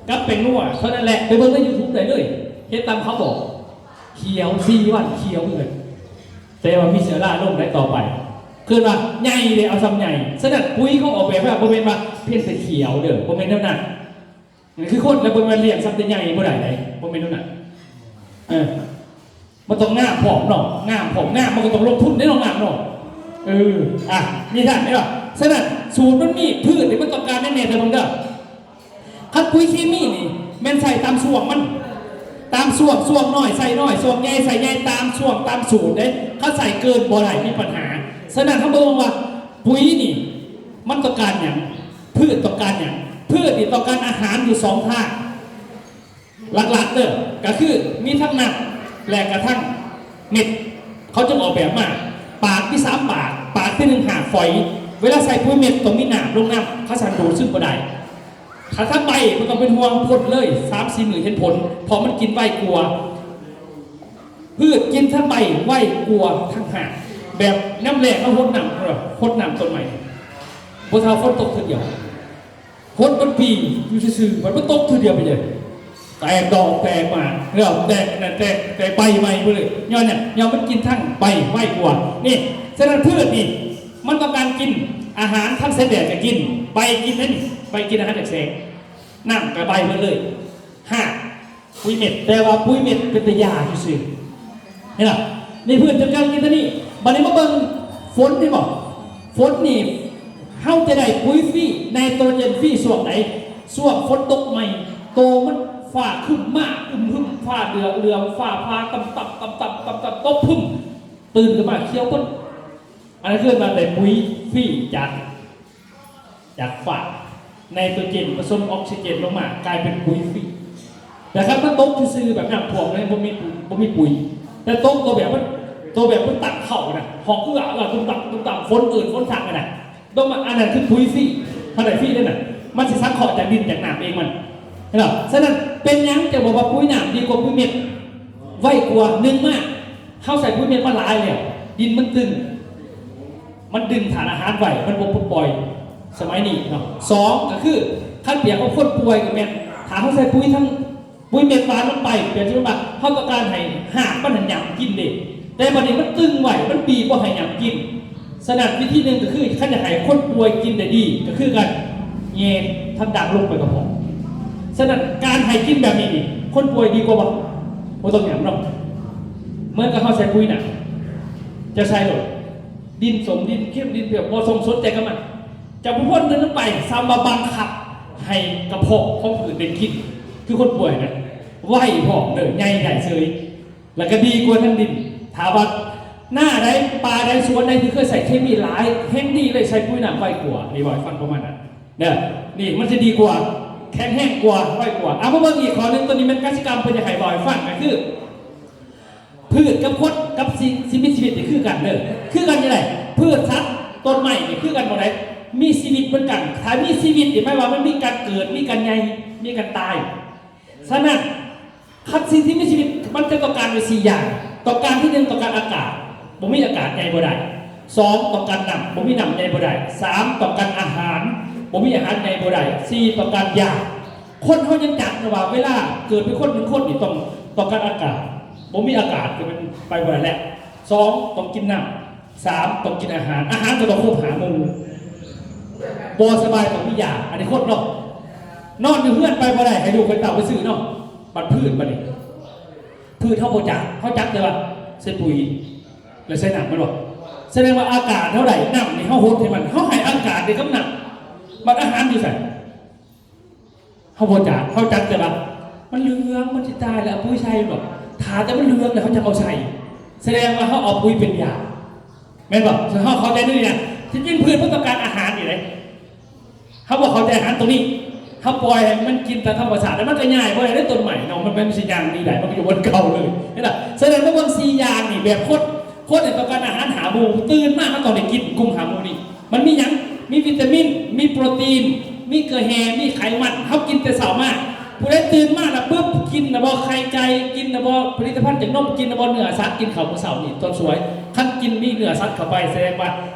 ກັບແປ້ງນົວເທົ່ານັ້ນແຫຼະ. ໄປເບິ່ງໃນຢູທູບໄດ້ເລີຍ ເຮັດຕາມເຂົາບອກ. ຂຽວ ສີ່ວັນຂຽວຄືກັນ ແຕ່ວ່າມີເຊື້ອລາລົງໄດ້ຕໍ່ໄປ. ເອີ້ນວ່າໃຫຍ່ເດ້ ເອົາສ່ຳໃຫຍ່. ສະນັ້ນ ປຸຍເຂົາອອກແບບມາ ບໍ່ແມ່ນວ່າພຽງແຕ່ຂຽວເດີ ບໍ່ແມ່ນແນວນັ້ນ. ຄືຄົນລະ ບໍ່ແມ່ນລ້ຽງສ່ຳແຕ່ໃຫຍ່ບໍ່ໄດ້ໃດ ບໍ່ແມ່ນແນວນັ້ນ. ເອີ ມັນຕ້ອງງາມພ້ອມເນາະ ງາມພ້ອມ ງາມມັນກໍຕ້ອງລົງທຶນເດ້ເນາະ ງາມເນາະ. ເອີ ອ່ະ ມີທ່ານເດ້. ສະນັ້ນ ສູດມັນມີ ພືດນີ້ມັນຕ້ອງການຫຍັງແດ່ ເດີເບິ່ງເດີ. ຄັນປຸຍເຄມີນີ້ແມ່ນໃສ່ຕາມຊ່ວງມັນ ຕາມຊ່ວງ ຊ່ວງນ້ອຍໃສ່ນ້ອຍ ຊ່ວງໃຫຍ່ໃສ່ໃຫຍ່ ຕາມຊ່ວງຕາມສູດເດ້. ຄັນໃສ່ເກີນບໍ່ໄດ້ ມີບັນຫາ. ສະນັ້ນ ເຮົາເບິ່ງວ່າປຸຍນີ້ມັນຕ້ອງການຫຍັງ ພືດຕ້ອງການຫຍັງ. ພືດນີ້ຕ້ອງການອາຫານຢູ່ສອງທາດ ຫຼັກໆເດີ ກໍຄືມີທັງນ້ຳ ແລະ ກະທັງເມັດ. ເຂົາຈຶ່ງອອກແບບມາ ປາກມີສາມປາກ ປາກທີໜຶ່ງຫາກຝອຍ. ເວລາໃສ່ປຸຍເມັດຕ້ອງມີນ້ຳລົງນຳ ຄັນຊັ້ນດູດຊຶມບໍ່ໄດ້. ຖ້າທັງໃບບໍ່ຕ້ອງເປັນຫ່ວງ ພົ່ນເລີຍ ສາມສີ່ມື້ເຫັນຜົນ ເພາະມັນກິນໄວກວ່າ ພືດກິນທັງໃບໄວກວ່າທັງຮາກ. ແບບຍາມແລ້ງເຮົາຫົດນ້ຳ ຫົດນ້ຳຕົ້ນໄມ້ ບໍ່ເທົ່າຝົນຕົກເທື່ອດຽວ ຫົດເບິດປີຢູ່ຊື່ໆ ມັນບໍ່ຕົກເທື່ອດຽວໄປເລີຍ ແຕກດອກແຕກໝາກ ແລ້ວແຕກອັນນັ້ນ ແຕກ ແຕກໃບໃໝ່ເບິດເລີຍ. ຍ້ອນຫຍັງ? ຍ້ອນມັນກິນທັງໃບໄວກວ່າ. ນີ້ ສະນັ້ນພືດນີ້ ມັນຕ້ອງການກິນອາຫານທັງແສງແດດກໍກິນ ໃບກິນນັ້ນ ໃບກິນອາຫານຈາກແສງ ນ້ຳກໍໃບເບິດເລີຍ ຮາກ ປຸຍເມັດ ແຕ່ວ່າປຸຍເມັດເປັນແຕ່ຢາຊື່ໆ ເຫັນບໍ່? ນີ້ພືດຈະການກິນຕົວນີ້. ບັດນີ້ມາເບິ່ງຝົນ ເຫັນບໍ່? ຝົນນີ້ ເຮົາຈະໄດ້ປຸຍຟຣີ ໄນໂຕຣເຈນຟຣີຊ່ວງໃດ? ຊ່ວງຝົນຕົກໃໝ່ ໂຕມັນຟ້າຄຶ້ມມາ ອຶມຫຶມ ຟ້າເຫຼືອເຫຼືອມ ຟ້າຜ່າຕ່ຳໆ ຕ່ຳໆ ຕ່ຳໆ ຕົກປຶ້ມ ຕື່ນຂຶ້ນມາຂຽວເບິດ. ອັນນັ້ນຄືວ່າໄດ້ປຸຍຟຣີຈາກ ຈາກຟ້າ ໄນໂຕຣເຈນປະສົມອອກຊີເຈນລົງມາ ກາຍເປັນປຸຍຟຣີ. ແຕ່ຄັນມັນຕົກຊື່ໆ ແບບນ້ຳຖ້ວມເລີຍ ບໍ່ມີປຸຍ ບໍ່ມີປຸຍ. ແຕ່ຕົກໂຕແບບມັນ ໂຕແບບມັນຕັກເຂົ້ານະ ຫ້ອງເອື້ອ ເອື້ອ ຕຸ້ມຕາມ ຕຸ້ມຕາມ ຝົນເກີດ ຝົນສັງຫັ້ນນະ ຕົກມາ ອັນນັ້ນຄືປຸຍຟຣີ ເຮົາໄດ້ຟຣີເດ້ນະ. ມັນຊິສັງເຄາະຈາກດິນຈາກນ້ຳເອງມັນ ເຫັນບໍ່? ສະນັ້ນ ເປັນຫຍັງຈັ່ງບອກວ່າປຸຍນ້ຳດີກວ່າປຸຍເມັດ? ໄວກວ່າ ໜຶ່ງມາ ເຮົາໃສ່ປຸຍເມັດມາຫຼາຍແລ້ວ ດິນມັນຕຶງ ມັນດຶງທາດອາຫານໄວ້ ມັນບໍ່ປົດປ່ອຍ ສະໄໝນີ້ເນາະ. ສອງ ກໍຄື ຄັນປຽບກັບຄົນປ່ວຍກໍແມ່ນ ຖ້າເຮົາໃສ່ປຸຍທັງ ປຸຍເມັດຫວານລົງໄປ ແບບທີ່ວ່າເຮົາຕ້ອງການໃຫ້ຮາກມັນຫັ້ນຫຍ້ຳກິນເດ້ ແຕ່ບັດນີ້ມັນຕຶງໄວ້ ມັນບີບບໍ່ໃຫ້ຫຍ້ຳກິນ. ສະນັ້ນວິທີໜຶ່ງກໍຄື ຄັນຢາກໃຫ້ຄົນປ່ວຍກິນໄດ້ດີ ກໍຄືການແຍ່ທາງດັງລົງໄປກະເພາະ. ສະນັ້ນການໃຫ້ກິນແບບນີ້ນີ້ ຄົນປ່ວຍດີກວ່າບໍ່? ບໍ່ຕ້ອງຫຍ້ຳເນາະ. ເໝືອນກັບເຮົາໃສ່ປຸຍນະ ຈະໃສ່ໂລດ ດິນສົ້ມ ດິນເຄັມ ດິນເຜືອກ ບໍ່ສົ່ງສົນໃຈກັບມັນ. ເຈົ້າຜູ້ຄົນເດີນລົງໄປ ສ່ຳວ່າບັງຄັບໃຫ້ກະເພາະຂອງພືດໄດ້ກິນ ຄືຄົນປ່ວຍນະ ໄວພ້ອມເດີ ໃຫຍ່ໄດ້ເສີຍ ແລ້ວກໍດີກວ່າທັງດິນ. ຖ້າວ່ານາໃດ ປ່າໃດ ສວນໃດທີ່ເຄີຍໃຊ້ເຄມີຫຼາຍ ແຮ່ງດີເລີຍ ໃສ່ປຸຍນ້ຳໄວກວ່າ. ນີ້ເວົ້າໃຫ້ຟັງປະມານນັ້ນເດີ ນີ້ມັນຈະດີກວ່າ ແຂງແຮງກວ່າ ໄວກວ່າ. ເອົາ ມາເບິ່ງອີກຂໍ້ໜຶ່ງ ໂຕນີ້ແມ່ນກະສິກຳເພິ່ນຢາກໃຫ້ເວົ້າໃຫ້ຟັງ ກໍຄື ພືດກັບຄົນກັບສິ່ງ ສິ່ງມີຊີວິດນີ້ຄືກັນເດີ ຄືກັນຈັ່ງໃດ? ພືດ ສັດ ຕົ້ນໄມ້ນີ້ຄືກັນໝົດເດ້ ມີຊີວິດເໝືອນກັນ. ຖ້າມີຊີວິດນີ້ໝາຍວ່າມັນມີການເກີດ ມີການໃຫຍ່ ມີການຕາຍ. ສະນັ້ນ ຄັນສິ່ງທີ່ມີຊີວິດມັນຈະຕ້ອງການຢູ່ສີ່ຢ່າງ. ຕ້ອງການທີໜຶ່ງ ຕ້ອງການອາກາດ ບໍ່ມີອາກາດໃຫຍ່ບໍ່ໄດ້. ສອງ ຕ້ອງການນ້ຳ ບໍ່ມີນ້ຳໃຫຍ່ບໍ່ໄດ້. ສາມ ຕ້ອງການອາຫານ ບໍ່ມີອາຫານໃຫຍ່ບໍ່ໄດ້. ສີ່ ຕ້ອງການຢາ. ຄົນເຮົາຍັງຈັກນະວ່າ ເວລາເກີດເປັນຄົນໜຶ່ງຄົນນີ້ ຕ້ອງ ຕ້ອງການອາກາດ ບໍ່ມີອາກາດກໍແມ່ນໄປບໍ່ໄດ້ແຫຼະ. ສອງ ຕ້ອງກິນນ້ຳ. ສາມ ຕ້ອງກິນອາຫານ ອາຫານກໍຕ້ອງຄົບຫ້າໝູ່. ບໍ່ສະບາຍຕ້ອງມີຢາ. ອັນນີ້ຄົນເນາະ ນອນຢູ່ເຮືອນໄປບໍ່ໄດ້ ໃຫ້ລູກໃຫ້ເຕົ້າໄປຊື້ເນາະ. ບັດພືດບັດນີ້ ພືດເຮົາບໍ່ຈັກ ເຮົາຈັກແຕ່ວ່າໃສ່ປຸຍ ແລະໃສ່ນ້ຳ ແມ່ນບໍ່? ສະແດງວ່າອາກາດເຮົາໄດ້ ນ້ຳນີ້ເຮົາຫົດໃຫ້ມັນ ເຮົາໃຫ້ອາກາດໄດ້ກັບນ້ຳ. ບັດອາຫານຢູ່ໃສ? ເຮົາບໍ່ຈັກ ເຮົາຈັກແຕ່ວ່າມັນເຫຼືອງ ມັນຊິຕາຍແລ້ວ ເອົາປຸຍໃສ່ບໍ່? ຖ້າແຕ່ມັນເຫຼືອງແລ້ວເຮົາຈັ່ງເອົາໃສ່ ສະແດງວ່າເຮົາເອົາປຸຍເປັນຢາ ແມ່ນບໍ່? ເຮົາເຂົ້າໃຈນີ້ນະ. ທີ່ຈິງພືດມັນຕ້ອງການອາຫານນີ້ເດ້ ເຮົາບໍ່ເຂົ້າໃຈອາຫານຕົວນີ້ ເຮົາປ່ອຍໃຫ້ມັນກິນຕາມທຳມະຊາດ ແລ້ວມັນກໍຍ້າຍບໍ່ໄດ້ເດ້ ຕົ້ນໄມ້ເນາະ ມັນ ມັນຊິຍ່າງໜີໄດ້ ມັນກໍຢູ່ບ່ອນເກົ່າເລີຍ ເຫັນບໍ່? ສະນັ້ນມາເບິ່ງສີ່ຢ່າງນີ້ ແບບຄົນ ຄົນນີ້ຕ້ອງການອາຫານຫ້າໝູ່ ຕື່ນມາເຮົາຕ້ອງໄດ້ກິນກຸ່ມຫ້າໝູ່ນີ້. ມັນມີຫຍັງ? ມີວິຕາມິນ ມີໂປຣຕີນ ມີເກືອແຮ່ ມີໄຂມັນ. ເຮົາກິນແຕ່ເຊົ້າມາ ຜູ້ໃດຕື່ນມາລະປຶບ ກິນລະບໍ່ໄຂ່ໄກ່ ກິນລະບໍ່ຜະລິດຕະພັນຈາກນົມ ກິນລະບໍ່ເນື້ອສັດ ກິນເຂົ້າມື້ເຊົ້ານີ້ຕອນສວຍ. ຄັນກິນມີເນື້ອສັດເຂົ້າໄປ ສະແດງວ່າ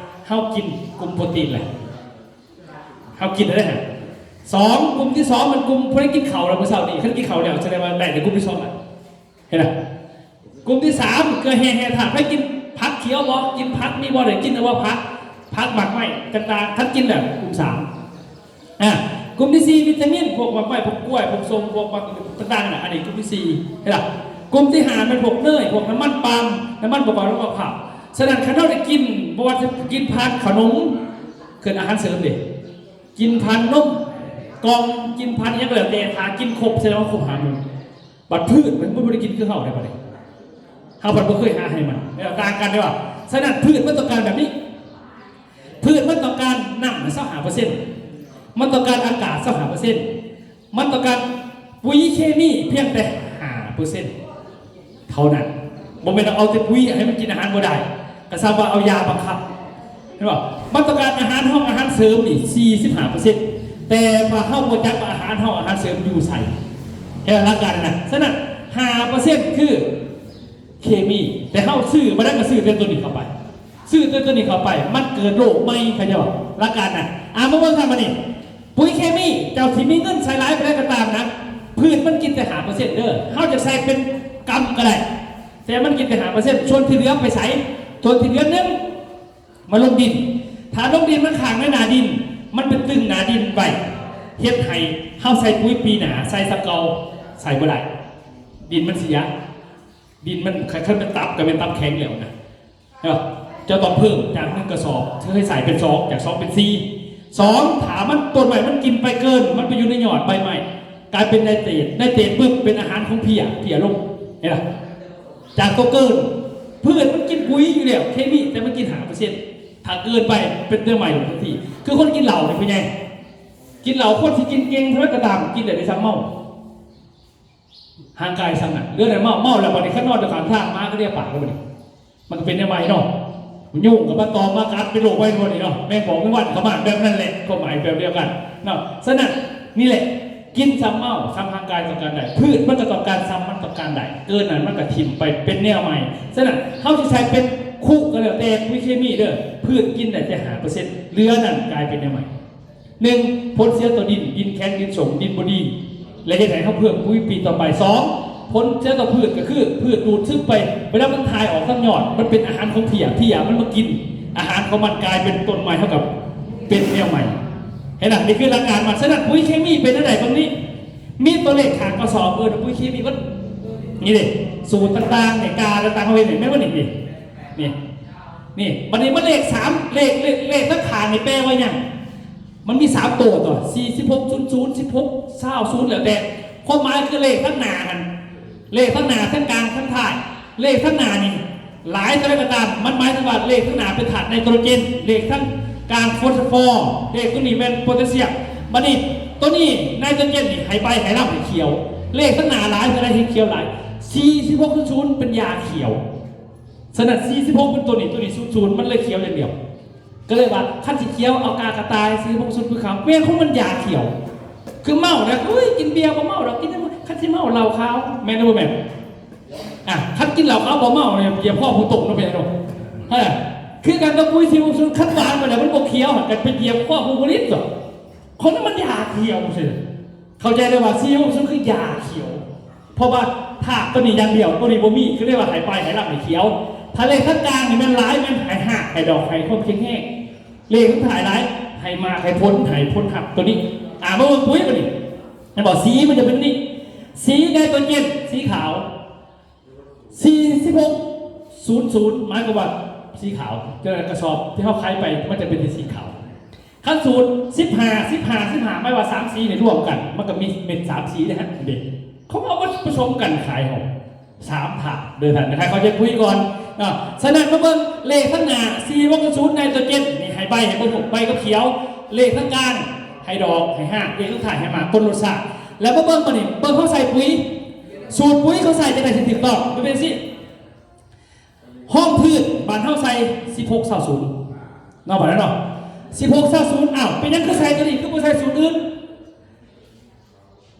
ເຮົາກິນກຸ່ມໂປຣຕີນແຫຼະ ເຮົາກິນໄດ້ຫັ້ນ. ສອງ ກຸ່ມທີສອງ ມັນກຸ່ມຜູ້ໃດກິນເຂົ້າແລ້ວມື້ເຊົ້ານີ້ ຄັນກິນເຂົ້າແລ້ວ ສະແດງວ່າໄດ້ໃນກຸ່ມທີສອງລະ. ເຫັນລະ ກຸ່ມທີສາມ ເກືອແຮ່ ແຮ່ທາດ. ໃຜກິນຜັກຂຽວບໍ່? ກິນຜັກມີບໍ່? ໄດ້ກິນແລ້ວບໍ່? ຜັກ ຜັກໝາກໄມ້ຕ່າງໆ ຄັນກິນແລ້ວ ກຸ່ມສາມ. ອາ ກຸ່ມທີສີ່ ວິຕາມິນ ພວກໝາກໄມ້ ພວກກ້ວຍ ພວກສົ້ມ ພວກໝາກຕ່າງໆ ຫັ້ນນະ ອັນນີ້ກຸ່ມທີສີ່. ເຫັນລະ ກຸ່ມທີຫ້າ ແມ່ນພວກເນີຍ ພວກນ້ຳມັນປາມ ນ້ຳມັນປະກອບ ນ້ຳມັນມະພ້າວ. ສະນັ້ນ ຄັນເຮົາໄດ້ກິນ ບໍ່ວ່າຈະກິນຜ່ານເຂົ້າໜົມ ເອີ້ນອາຫານເສີມເດ້ ກິນຜ່ານນົມກ່ອງ ກິນຜ່ານຫຍັງກໍແລ້ວແຕ່ ຖ້າກິນຄົບ ສະແດງວ່າຄົບຫ້າໝູ່. ບັດພືດມັນບໍ່ໄດ້ກິນຄືເຮົາໄດ໋ບັດນີ້ ເຮົາພັດບໍ່ເຄີຍຫາໃຫ້ມັນ ແລ້ວຕ່າງກັນເດ້ວ່າ. ສະນັ້ນພືດມັນຕ້ອງການແບບນີ້ ພືດມັນຕ້ອງການນ້ຳຊາວຫ້າເປີເຊັນ ມັນຕ້ອງການອາກາດຊາວຫ້າເປີເຊັນ ມັນຕ້ອງການປຸຍເຄມີພຽງແຕ່ຫ້າເປີເຊັນເທົ່ານັ້ນ. ບໍ່ແມ່ນເອົາແຕ່ປຸຍໃຫ້ມັນກິນອາຫານບໍ່ໄດ້ ກະສ່ຳວ່າເອົາຢາບັງຄັບ. ເຫັນບໍ່? ມັນຕ້ອງການອາຫານຮອງອາຫານເສີມນີ້ສີ່ສິບຫ້າເປີເຊັນ ແຕ່ວ່າເຮົາບໍ່ຈັກວ່າອາຫານຮອງອາຫານເສີມຢູ່ໃສ ແຄ່ຫຼັກການນະ. ສະນັ້ນຫ້າເປີເຊັນຄືເຄມີ ແຕ່ເຮົາຊື້ມາໄດ້ກໍຊື້ແຕ່ຕົວນີ້ເຂົ້າໄປ ຊື້ແຕ່ຕົວນີ້ເຂົ້າໄປ ມັນເກີດໂລກໃໝ່ ເຂົາເຈົ້າວ່າຫຼັກການນະ. ອາ ມາເບິ່ງທາງມານີ້ ປຸຍເຄມີ ເຈົ້າຊິມີເງິນໃສ່ຫຼາຍປານໃດກໍຕາມນະ ພືດມັນກິນແຕ່ຫ້າເປີເຊັນເດີ. ເຮົາຈະໃສ່ເປັນກຳກໍໄດ້ ແຕ່ມັນກິນແຕ່ຫ້າເປີເຊັນ ສ່ວນທີ່ເຫຼືອໄປໃສ? ສ່ວນທີ່ເຫຼືອໜຶ່ງ ມາລົງດິນ. ຖ້າລົງດິນມັນຄ້າງໃນໜ້າດິນ ມັນໄປຕຶງໜ້າດິນໄວ້ ເຮັດໃຫ້ເຮົາໃສ່ປຸຍປີໜ້າໃສ່ສ່ຳເກົ່າໃສ່ບໍ່ໄດ້ ດິນມັນເສຍ. ດິນມັນ ຄັນ ຄັນແມ່ນຕັບກໍແມ່ນຕັບແຂງແລ້ວນະ ເນາະ. ເຈົ້າຕ້ອງເພີ່ມຈາກໜຶ່ງກະສອບ ເທື່ອໃຫ້ໃສ່ເປັນສອງ ຈາກສອງເປັນສີ່. ສອງ ຖ້າມັນ ຕົ້ນໄມ້ມັນກິນໄປເກີນ ມັນໄປຢູ່ໃນຍອດໃບໄມ້ ກາຍເປັນໄນເຕຣດ ໄນເຕຣດປຶບ ເປັນອາຫານຂອງເພັຍ ເພັຍລົງ ເຫັນລະ. ຈາກໂຕເກີນ ພືດມັນກິນປຸຍຢູ່ແລ້ວ ເຄມີ ແຕ່ມັນກິນຫ້າເປີເຊັນ ຖ້າເກີນໄປເປັນເນື້ອໃໝ່ລົງທັນທີ. ຄືຄົນກິນເຫຼົ້ານີ້ ເປັນໄງ? ກິນເຫຼົ້າ ຄົນທີ່ກິນເກັ່ງເທົ່າໃດກໍຕາມ ກິນໄດ້ ໄດ້ສ່ຳເມົາ ຮ່າງກາຍສ່ຳນັ້ນ ເຫຼືອແຕ່ເມົາ ເມົາແລ້ວບັດນີ້ ຄັນນອນຢູ່ຂ້າງທາງ ໝາກໍເລຍປາກແລ້ວບັດນີ້ ມັນກໍເປັນແນວໃໝ່ເນາະ. ຍຸງກໍມາຕອມມາກັດ ເປັນໂລກໄວຣັສນີ້ເນາະ ແມງປອງແມງວັນກໍມາແບບນັ້ນແຫຼະ ຄວາມໝາຍແບບດຽວກັນເນາະ. ສະນັ້ນນີ້ແຫຼະ ກິນສ່ຳເມົາ ສ່ຳຮ່າງກາຍຕ້ອງການໄດ້ ພືດມັນກໍຕ້ອງການສ່ຳມັນຕ້ອງການໄດ້ ເກີນນັ້ນມັນກໍຖິ້ມໄປເປັນແນວໃໝ່. ສະນັ້ນເຮົາຊິໃສ່ເປັນຄຸກໍແລ້ວແຕ່ ປຸຍເຄມີເດີ ພືດກິນໄດ້ແຕ່ຫ້າເປີເຊັນ ເຫຼືອນັ້ນກາຍເປັນແນວໃໝ່. ໜຶ່ງ ຜົນເສຍຕໍ່ດິນ, ດິນແຂງ, ດິນສົ້ມ, ດິນບໍ່ດີ ແລະ ເຮັດໃຫ້ເຮົາເພີ່ມປຸຍປີຕໍ່ໄປ. ສອງ ຜົນເສຍຕໍ່ພືດ ກໍຄືພືດດູດຊຶມໄປ ເວລາມັນຖ່າຍອອກທາງຍອດ ມັນເປັນອາຫານຂອງເພັຽ, ເພັຽມັນມາກິນອາຫານຂອງມັນ ກາຍເປັນຕົ້ນໄມ້ ເຮົາກໍເປັນແນວໃໝ່. ເຫັນນະ? ນີ້ຄືຫຼັກການມັນ. ສະນັ້ນ ປຸຍເຄມີເປັນແນວໃດເບິ່ງນີ້ ມີຕົວເລກຂ້າງກະສອບ ເອີ້ນວ່າປຸຍເຄມີເບິດ. ນີ້ເດ້ ສູດຕ່າງໆ ນີ້ ກາຕ່າງໆ ເຮົາເຫັນນີ້ ແມ່ນບໍ່ນີ້? ນີ້ ນີ້ ນີ້ ບັດນີ້ມາເລກສາມ ເລກ ເລກ ເລກທາງຂ້າງນີ້ແປວ່າຫຍັງ? ມັນມີສາມໂຕຕົວະ ສີ່ ສິບຫົກ ສູນ ສູນ ສິບຫົກ ຊາວ ສູນ ແລ້ວແຕ່. ຄວາມໝາຍຄືເລກທາງໜ້າຫັ້ນ ເລກທາງໜ້າ ທາງກາງ ທາງທ້າຍ. ເລກທາງໜ້ານີ້ຫຼາຍເທົ່າໃດກໍຕາມ ມັນໝາຍເຖິງວ່າເລກທາງໜ້າເປັນທາດໄນໂຕຣເຈນ, ເລກທາງກາງຟອສຟໍ, ເລກຕົວນີ້ແມ່ນໂພແທດຊຽມ. ບັດນີ້ຕົວນີ້ໄນໂຕຣເຈນນີ້ໃຫ້ໃບ ໃຫ້ລຳ ໃຫ້ຂຽວ. ເລກທາງໜ້າຫຼາຍເທົ່າໃດ ໃຫ້ຂຽວຫຼາຍ. ສີ່ ສິບຫົກ ສູນ ເປັນຢາຂຽວ. ສະນັ້ນ ສີ່ ສິບຫົກ ເປັນຕົວນີ້ ຕົວນີ້ ສູນ ສູນ ມັນເລີຍຂຽວຢ່າງດຽວ. ກໍເລີຍວ່າ ຄັນຊິຂຽວ ເອົາກາກະຕ່າຍ ສີ່ ສິບຫົກ ສູນ ຄືຂາວ. ແມ່ນຂອງມັນຢາຂຽວ. ຄືເມົານະ ໂອ້ຍ ກິນເບຍບໍ່ເມົາດອກ ກິນ ຄັນຊິເມົາເຫຼົ້າຂາວ ແມ່ນຫຼືບໍ່ແມ່ນ? ອ່ະ ຄັນກິນເຫຼົ້າຂາວບໍ່ເມົານີ້ ຢາພໍຜູ້ຕົກເນາະ ເປັນຫຍັງເນາະ? ເອີ ຄືກັນກັບປຸຍ ສີ່ ຫົກ ສູນ ຄັນຫວານໄປແລ້ວມັນບໍ່ຂຽວ ກໍໄປຢຽບຄໍຜູ້ຜະລິດຕົວະ. ຄົນນັ້ນມັນຢາຂຽວຊື່. ເຂົ້າໃຈໄດ້ວ່າ ສີ່ ຫົກ ສູນ ຄືຢາຂຽວ. ເພາະວ່າທາດຕົວນີ້ຢ່າງດຽວ ຕົວນີ້ບໍ່ມີ ຄືເລີຍວ່າໃຫ້ໃບ ໃຫ້ລຳ ໃຫ້ຂຽວ. ຖ້າເລກທາງກາງນີ້ແມ່ນຫຼາຍ ແມ່ນໃຫ້ຮາກ ໃຫ້ດອກ ໃຫ້ຄວາມແຂງແຮງ. ເລກສຸດທ້າຍຫຼາຍ ໃຫ້ໝາກ ໃຫ້ຜົນ ໃຫ້ຜົນຮັບຕົວນີ້. ອ່າ ມາເບິ່ງປຸຍບັດນີ້ ແມ່ນບໍ່? ສີມັນຈະເປັນນີ້ ສີໄນໂຕຣເຈນ ສີຂາວ ສີ່ ສິບຫົກ ສູນ ສູນ ໝາຍຄວາມວ່າສີຂາວ. ແຕ່ກະສອບທີ່ເຮົາຂາຍໄປ ມັນຈະເປັນສີຂາວ. ຄັນສູນ ສິບຫ້າ ສິບຫ້າ ສິບຫ້າ ໝາຍວ່າສາມສີນີ້ລວມກັນ ມັນກໍມີເມັດສາມສີເດ້ ເດ້ ເຂົາເອົາມາປະສົມກັນຂາຍເຮົາ ສາມທາດເດີທ່ານ ໃຫ້ເຂົ້າໃຈປຸຍກ່ອນເນາະ. ສະນັ້ນມາເບິ່ງເລກທາງໜ້າ ສີ່ ຫົກ ສູນ ໄນໂຕຣເຈນ ນີ້ໃຫ້ໃບ ໃຫ້ເບິ່ງໃບກັບຂຽວ, ເລກທາງກາງໃຫ້ດອກ ໃຫ້ຮາກ, ເລກສຸດທ້າຍໃຫ້ໝາກ ຜົນລົດຊາດ. ແລ້ວມາເບິ່ງບັດນີ້ ເບິ່ງເຮົາໃສ່ປຸຍ ສູດປຸຍເຂົາໃສ່ຈັ່ງໃດຊິຖືກຕ້ອງ ມັນເປັນຈັ່ງຊີ້. ຮອງພື້ນບ້ານເຮົາໃສ່ ສິບຫົກ ຊາວ ສູນ ເນາະ ບາດນັ້ນເນາະ ສິບຫົກ ຊາວ ສູນ. ອ້າວ ເປັນຫຍັງຄືໃສ່ຕົວນີ້ ຄືບໍ່ໃສ່ສູດອື່ນ?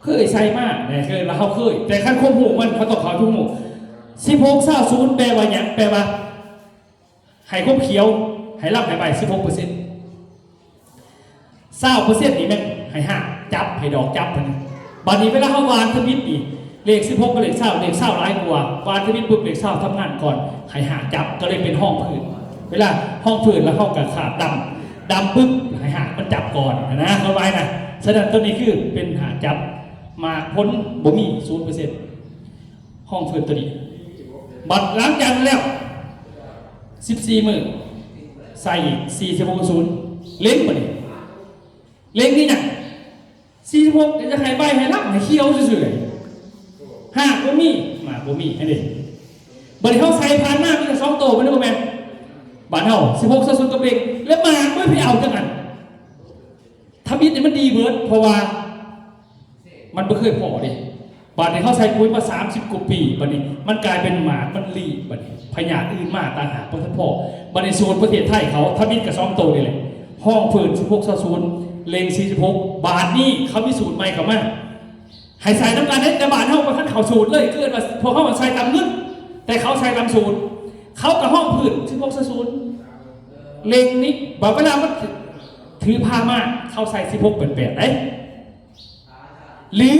ເຄີຍໃສ່ມາແດ່ ເຄີຍວ່າເຮົາເຄີຍ ແຕ່ຄັນຄວາມຮູ້ມັນ ເຂົາຕ້ອງເຂົ້າໃຈຮູ້ ສິບຫົກ ຊາວ ສູນ ແປວ່າຫຍັງ? ແປວ່າໃຫ້ຄວາມຂຽວ ໃຫ້ລຳ ໃຫ້ໃບ ສິບຫົກເປີເຊັນ. ຊາວເປີເຊັນນີ້ແມ່ນໃຫ້ຮາກຈັບ ໃຫ້ດອກຈັບຫັ້ນ. ບາດນີ້ເວລາເຮົາຫວ່ານທຳອິດນີ້ ເລກສິບຫົກກັບເລກຊາວ ເລກຊາວຫຼາຍກວ່າ ຫວ່ານທຳອິດປຸບ ເລກຊາວທຳງານກ່ອນ ໃຫ້ຮາກຈັບ ກໍເລີຍເປັນຮອງພື້ນ. ເວລາຮອງພື້ນແລ້ວເຮົາກໍຂາດດຳ ດຳປຶບ ໃຫ້ຮາກມັນຈັບກ່ອນນະ ຄວາມໝາຍນະ. ສະນັ້ນຕົວນີ້ຄືເປັນຮາກຈັບ ໝາກຜົນບໍ່ມີ ສູນເປີເຊັນ. ຮອງພື້ນຕົວນີ້ ບັດຫຼັງຈາກນັ້ນແລ້ວ ສິບສີ່ ມື້ ໃສ່ອີກ ສີ່ ສິບຫົກ ສູນ ເລັງບັດນີ້ ເລັງນີ້ຫຍັງ? ສີ່ ສິບຫົກ ຈະໃຫ້ໃບ ໃຫ້ລຳ ໃຫ້ຂຽວຊື່ໆ ຮາກບໍ່ມີ ໝາກບໍ່ມີ ຫັ້ນເດ້. ບັດນີ້ເຮົາໃສ່ຜ່ານມາມີແຕ່ສອງໂຕ ແມ່ນບໍ່ແມ່ນ? ບ້ານເຮົາ ສິບຫົກ ຊາວ ສູນ ກັບເລັງ ແລະ ໝາກບໍ່ໄປເອົາຈັກອັນ. ທຳອິດນີ້ມັນດີເບີດ ເພາະວ່າມັນບໍ່ເຄີຍພໍ້ເດ້. ບາດນີ້ເຮົາໃສ່ປຸຍມາສາມສິບກວ່າປີ ບາດນີ້ມັນກາຍເປັນໝາກ ມັນລີບ ບາດນີ້ພະຍາດອື່ນມາຕ່າງຫາກບໍ່ທັນພໍ້. ບາດນີ້ສູດປະເທດໄທເຂົາ ທຳອິດກໍສອງໂຕນີ້ແຫຼະ ຮອງພື້ນ ສິບຫົກ ຊາວ ສູນ ເລັງ ສີ່ ສິບຫົກ. ບາດນີ້ເຂົາມີສູດໃໝ່ເຂົ້າມາ ໃຫ້ໃສ່ນຳກັນເດ້ ແຕ່ບ້ານເຮົາບໍ່ທັນເຂົ້າສູດເລີຍ ຄືວ່າພວກເຮົາໃສ່ຕາມເງິນ ແຕ່ເຂົາໃສ່ຕາມສູດ. ເຂົາກໍຮອງພື້ນ ສິບຫົກ ຊາວ ສູນ ເລັງນີ້ ບາດເວລາມັນຖືພາມາ ເຂົາໃສ່ ສິບຫົກ ແປດ ແປດ ໄດ໋ ຫຼື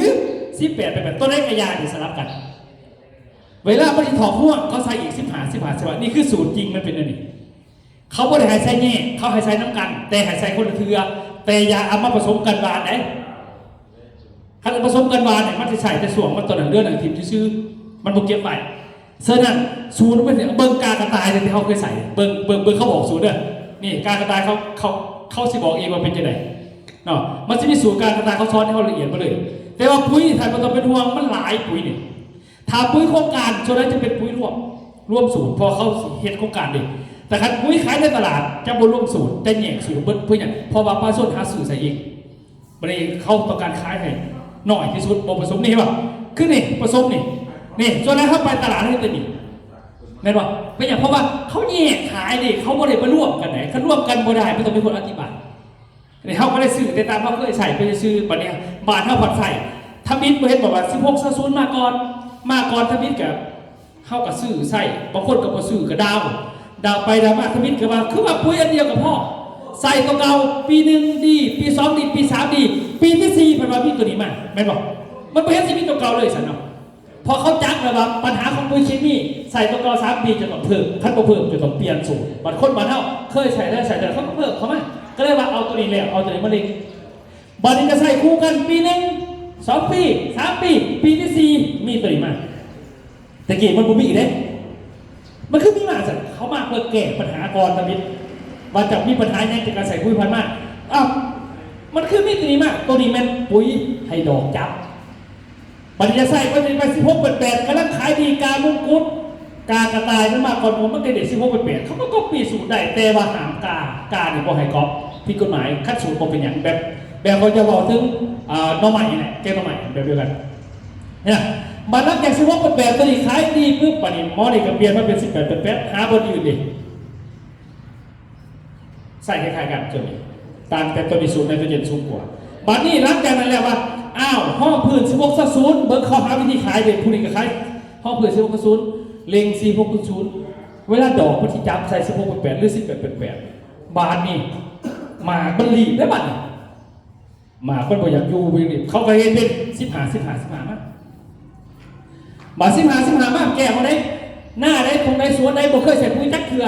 ສິບແປດ ແປດ ແປດ ຕົວໃດກໍຢ່າ ນີ້ສະຫຼັບກັນ. ເວລາມັນຊິຖອກຮວງ ເຂົາໃສ່ອີກ ສິບຫ້າ ສິບຫ້າ ສິບຫ້າ. ນີ້ຄືສູດຈິງ ມັນເປັນແນວນີ້. ເຂົາບໍ່ໄດ້ໃຫ້ໃສ່ແຍກ ເຂົາໃຫ້ໃສ່ນຳກັນ ແຕ່ໃຫ້ໃສ່ຄົນລະເທື່ອ ແຕ່ຢ່າເອົາມາປະສົມກັນຫວ່ານໄດ໋. ຄັນປະສົມກັນຫວ່ານນີ້ ມັນຊິໃຊ້ແຕ່ຊ່ວງມັນຕອນນັ້ນ ເດືອນນັ້ນຖິ້ມຊື່ໆ ມັນບໍ່ເກັບໄວ້. ສະນັ້ນ ສູດເບິ່ງກາກະຕ່າຍທີ່ເຮົາເຄີຍໃສ່ ເບິ່ງ ເບິ່ງ ເບິ່ງເຂົາບອກສູດເດີ. ນີ້ກາກະຕ່າຍເຂົາ ເຂົາ ເຂົາຊິບອກເອງວ່າເປັນຈັ່ງໃດເນາະ. ມັນຊິມີສູດກາກະຕ່າຍ ເຂົາສອນໃຫ້ເຮົາລະອຽດໝົດເລີຍ. ແຕ່ວ່າປຸຍນີ້ ທ່ານບໍ່ຕ້ອງເປັນຫ່ວງ ມັນຫຼາຍປຸຍນີ້. ຖ້າປຸຍໂຄງການ ສ່ວນໃຫຍ່ຈະເປັນປຸຍລວມ ລວມສູດ ເພາະເຂົາເຮັດໂຄງການເດ້. ແຕ່ຄັນປຸຍຂາຍໃນຕະຫຼາດ ຈະບໍ່ລວມສູດ ຈະແຍກສູດເບິດ. ເພາະຫຍັງ? ເພາະວ່າປະຊາຊົນຫາຊື້ໃສ່ເອງ. ບັດນີ້ເຂົາຕ້ອງການຂາຍໃຫ້ໜ້ອຍທີ່ສຸດ ບໍ່ປະສົມ. ນີ້ເຫັນບໍ່? ຄືນີ້ປະສົມນີ້ ນີ້ ສ່ວນຫຼາຍເຮົາໄປຕະຫຼາດເຮົາເຮັດແຕ່ນີ້ ແມ່ນບໍ່? ເປັນຫຍັງ? ເພາະວ່າເຂົາແຍກຂາຍເດ້ ເຂົາບໍ່ໄດ້ມາລວມກັນເດ້. ຄັນລວມກັນບໍ່ໄດ້ ມັນຕ້ອງມີຄົນອະທິບາຍ. ນີ້ເຮົາກໍໄດ້ຊື້ແຕ່ຕາມເຮົາເຄີຍໃຊ້ໄປຊື່ໆ. ບັດນີ້ບ້ານເຮົາພັດໃຊ້ທຳອິດ ບໍ່ເຫັນບອກວ່າ ສິບຫົກ ຊາວ ສູນ ມາກ່ອນ ມາກ່ອນທຳອິດ ກໍ ເຮົາກໍຊື້ໃຊ້ ບາງຄົນກໍບໍ່ຊື້ກໍດາວ ດາວໄປດາວມາ ທຳອິດກໍວ່າ ຄືວ່າປຸຍອັນດຽວກໍພໍ້. ໃສ່ຕົວເກົ່າ ປີໜຶ່ງດີ ປີສອງດີ ປີສາມດີ ປີທີສີ່ເພິ່ນວ່າມີຕົວນີ້ມາ ແມ່ນບໍ່? ມັນບໍ່ເຫັນຊິມີຕົວເກົ່າເລີຍຊັ້ນເນາະ. ເພາະເຂົາຈັກແລ້ວວ່າບັນຫາຂອງປຸ໋ຍເຄມີ ໃສ່ຕົວເກົ່າສາມປີຈະຕ້ອງເພີ່ມ ຄັນບໍ່ເພີ່ມຈະຕ້ອງປ່ຽນສູດ. ບາດຄົນບ້ານເຮົາເຄີຍໃຊ້ແລ້ວໃຊ້ແລ້ວ ເຂົາກໍເພີ່ມເຂົ້າມາ ກໍເລີຍວ່າເອົາຕົວນີ້ແລ້ວ ເອົາຕົວນີ້ມາເລັງ. ບາດນີ້ຈະໃຊ້ຄູ່ກັນປີໜຶ່ງ ສອງປີ ສາມປີ ປີທີສີ່ມີຕົວນີ້ມາ. ແຕ່ກີ້ມັນບໍ່ມີເດ້ ມັນຄືມີມາຊັ້ນ? ເຂົາມາເພື່ອແກ້ບັນຫາກ່ອນທຳອິດ ວ່າຈະມີບັນຫາຫຍັງຈາກການໃຊ້ປຸ໋ຍຜ່ານມາ. ອ້າວ ມັນຄືມີຕົວນີ້ມາ? ຕົວນີ້ແມ່ນປຸ໋ຍໃຫ້ດອກຈັບ. ບັດນີ້ຈະໃຊ້ ບັດນີ້ໄປສິບຫົກແປດແປດ ກຳລັງຂາຍດີ ກາມຸງກຸດ ກາກະຕ່າຍ ມັນມາກ່ອນໝູ່ ມັນກໍໄດ້ສິບຫົກແປດແປດ ເຂົາກໍກັອບປີ້ສູດໄດ້ ແຕ່ວ່າຫ້າມກາ ການີ້ບໍ່ໃຫ້ກັອບ ຜິດກົດໝາຍ. ຄັນສູດບໍ່ເປັນຫຍັງ ແບບ ແບບເຂົາຈະເວົ້າເຖິງ ເອີ ໜໍ່ໄມ້ແຫຼະ ແກງໜໍ່ໄມ້ ແບບດຽວກັນ. ເຫັນນະ? ບັດຫຼັງຈາກສິບຫົກແປດແປດ ຕົວນີ້ຂາຍດີປຶບ ບັດນີ້ໝໍນີ້ກໍປ່ຽນມາເປັນສິບແປດແປດແປດ ຫາບໍ່ໄດ້ອື່ນເດ້ ໃຊ້ຄ້າຍໆກັນຕົວນີ້ ຕ່າງແຕ່ຕົວນີ້ສູດໄນໂຕຣເຈນສູງກວ່າ. ບັດນີ້ຫຼັງຈາກນັ້ນແລ້ວວ່າ ອ້າວ ຮອງພື້ນສິບຫົກຊາວສູນ ເບິ່ງເຂົາຫາວິທີຂາຍເດ້ ຜູ້ນີ້ກໍຂາຍຮອງພື້ນສິບຫົກຊາວສູນ ເລັງສິບຫົກສູນ ເວລາດອກມັນຊິຈັບໃສ່ສິບຫົກແປດແປດ ຫຼື ສິບແປດແປດແປດ. ບາດນີ້ໝາກມັນລີບເດ້ ບາດນີ້ ໝາກມັນບໍ່ຢາກຢູ່ ບໍ່ຢາກນີ້ ເຂົາກໍເຮັດເປັນສິບຫ້າ ສິບຫ້າ ສິບຫ້າ ມາ ບາດສິບຫ້າ ສິບຫ້າ ມາແກ້ເຮົາໄດ້ ໜ້າໃດ ທົ່ງໃດ ສວນໃດ ບໍ່ເຄີຍໃສ່ປຸ໋ຍຈັກເທື່ອ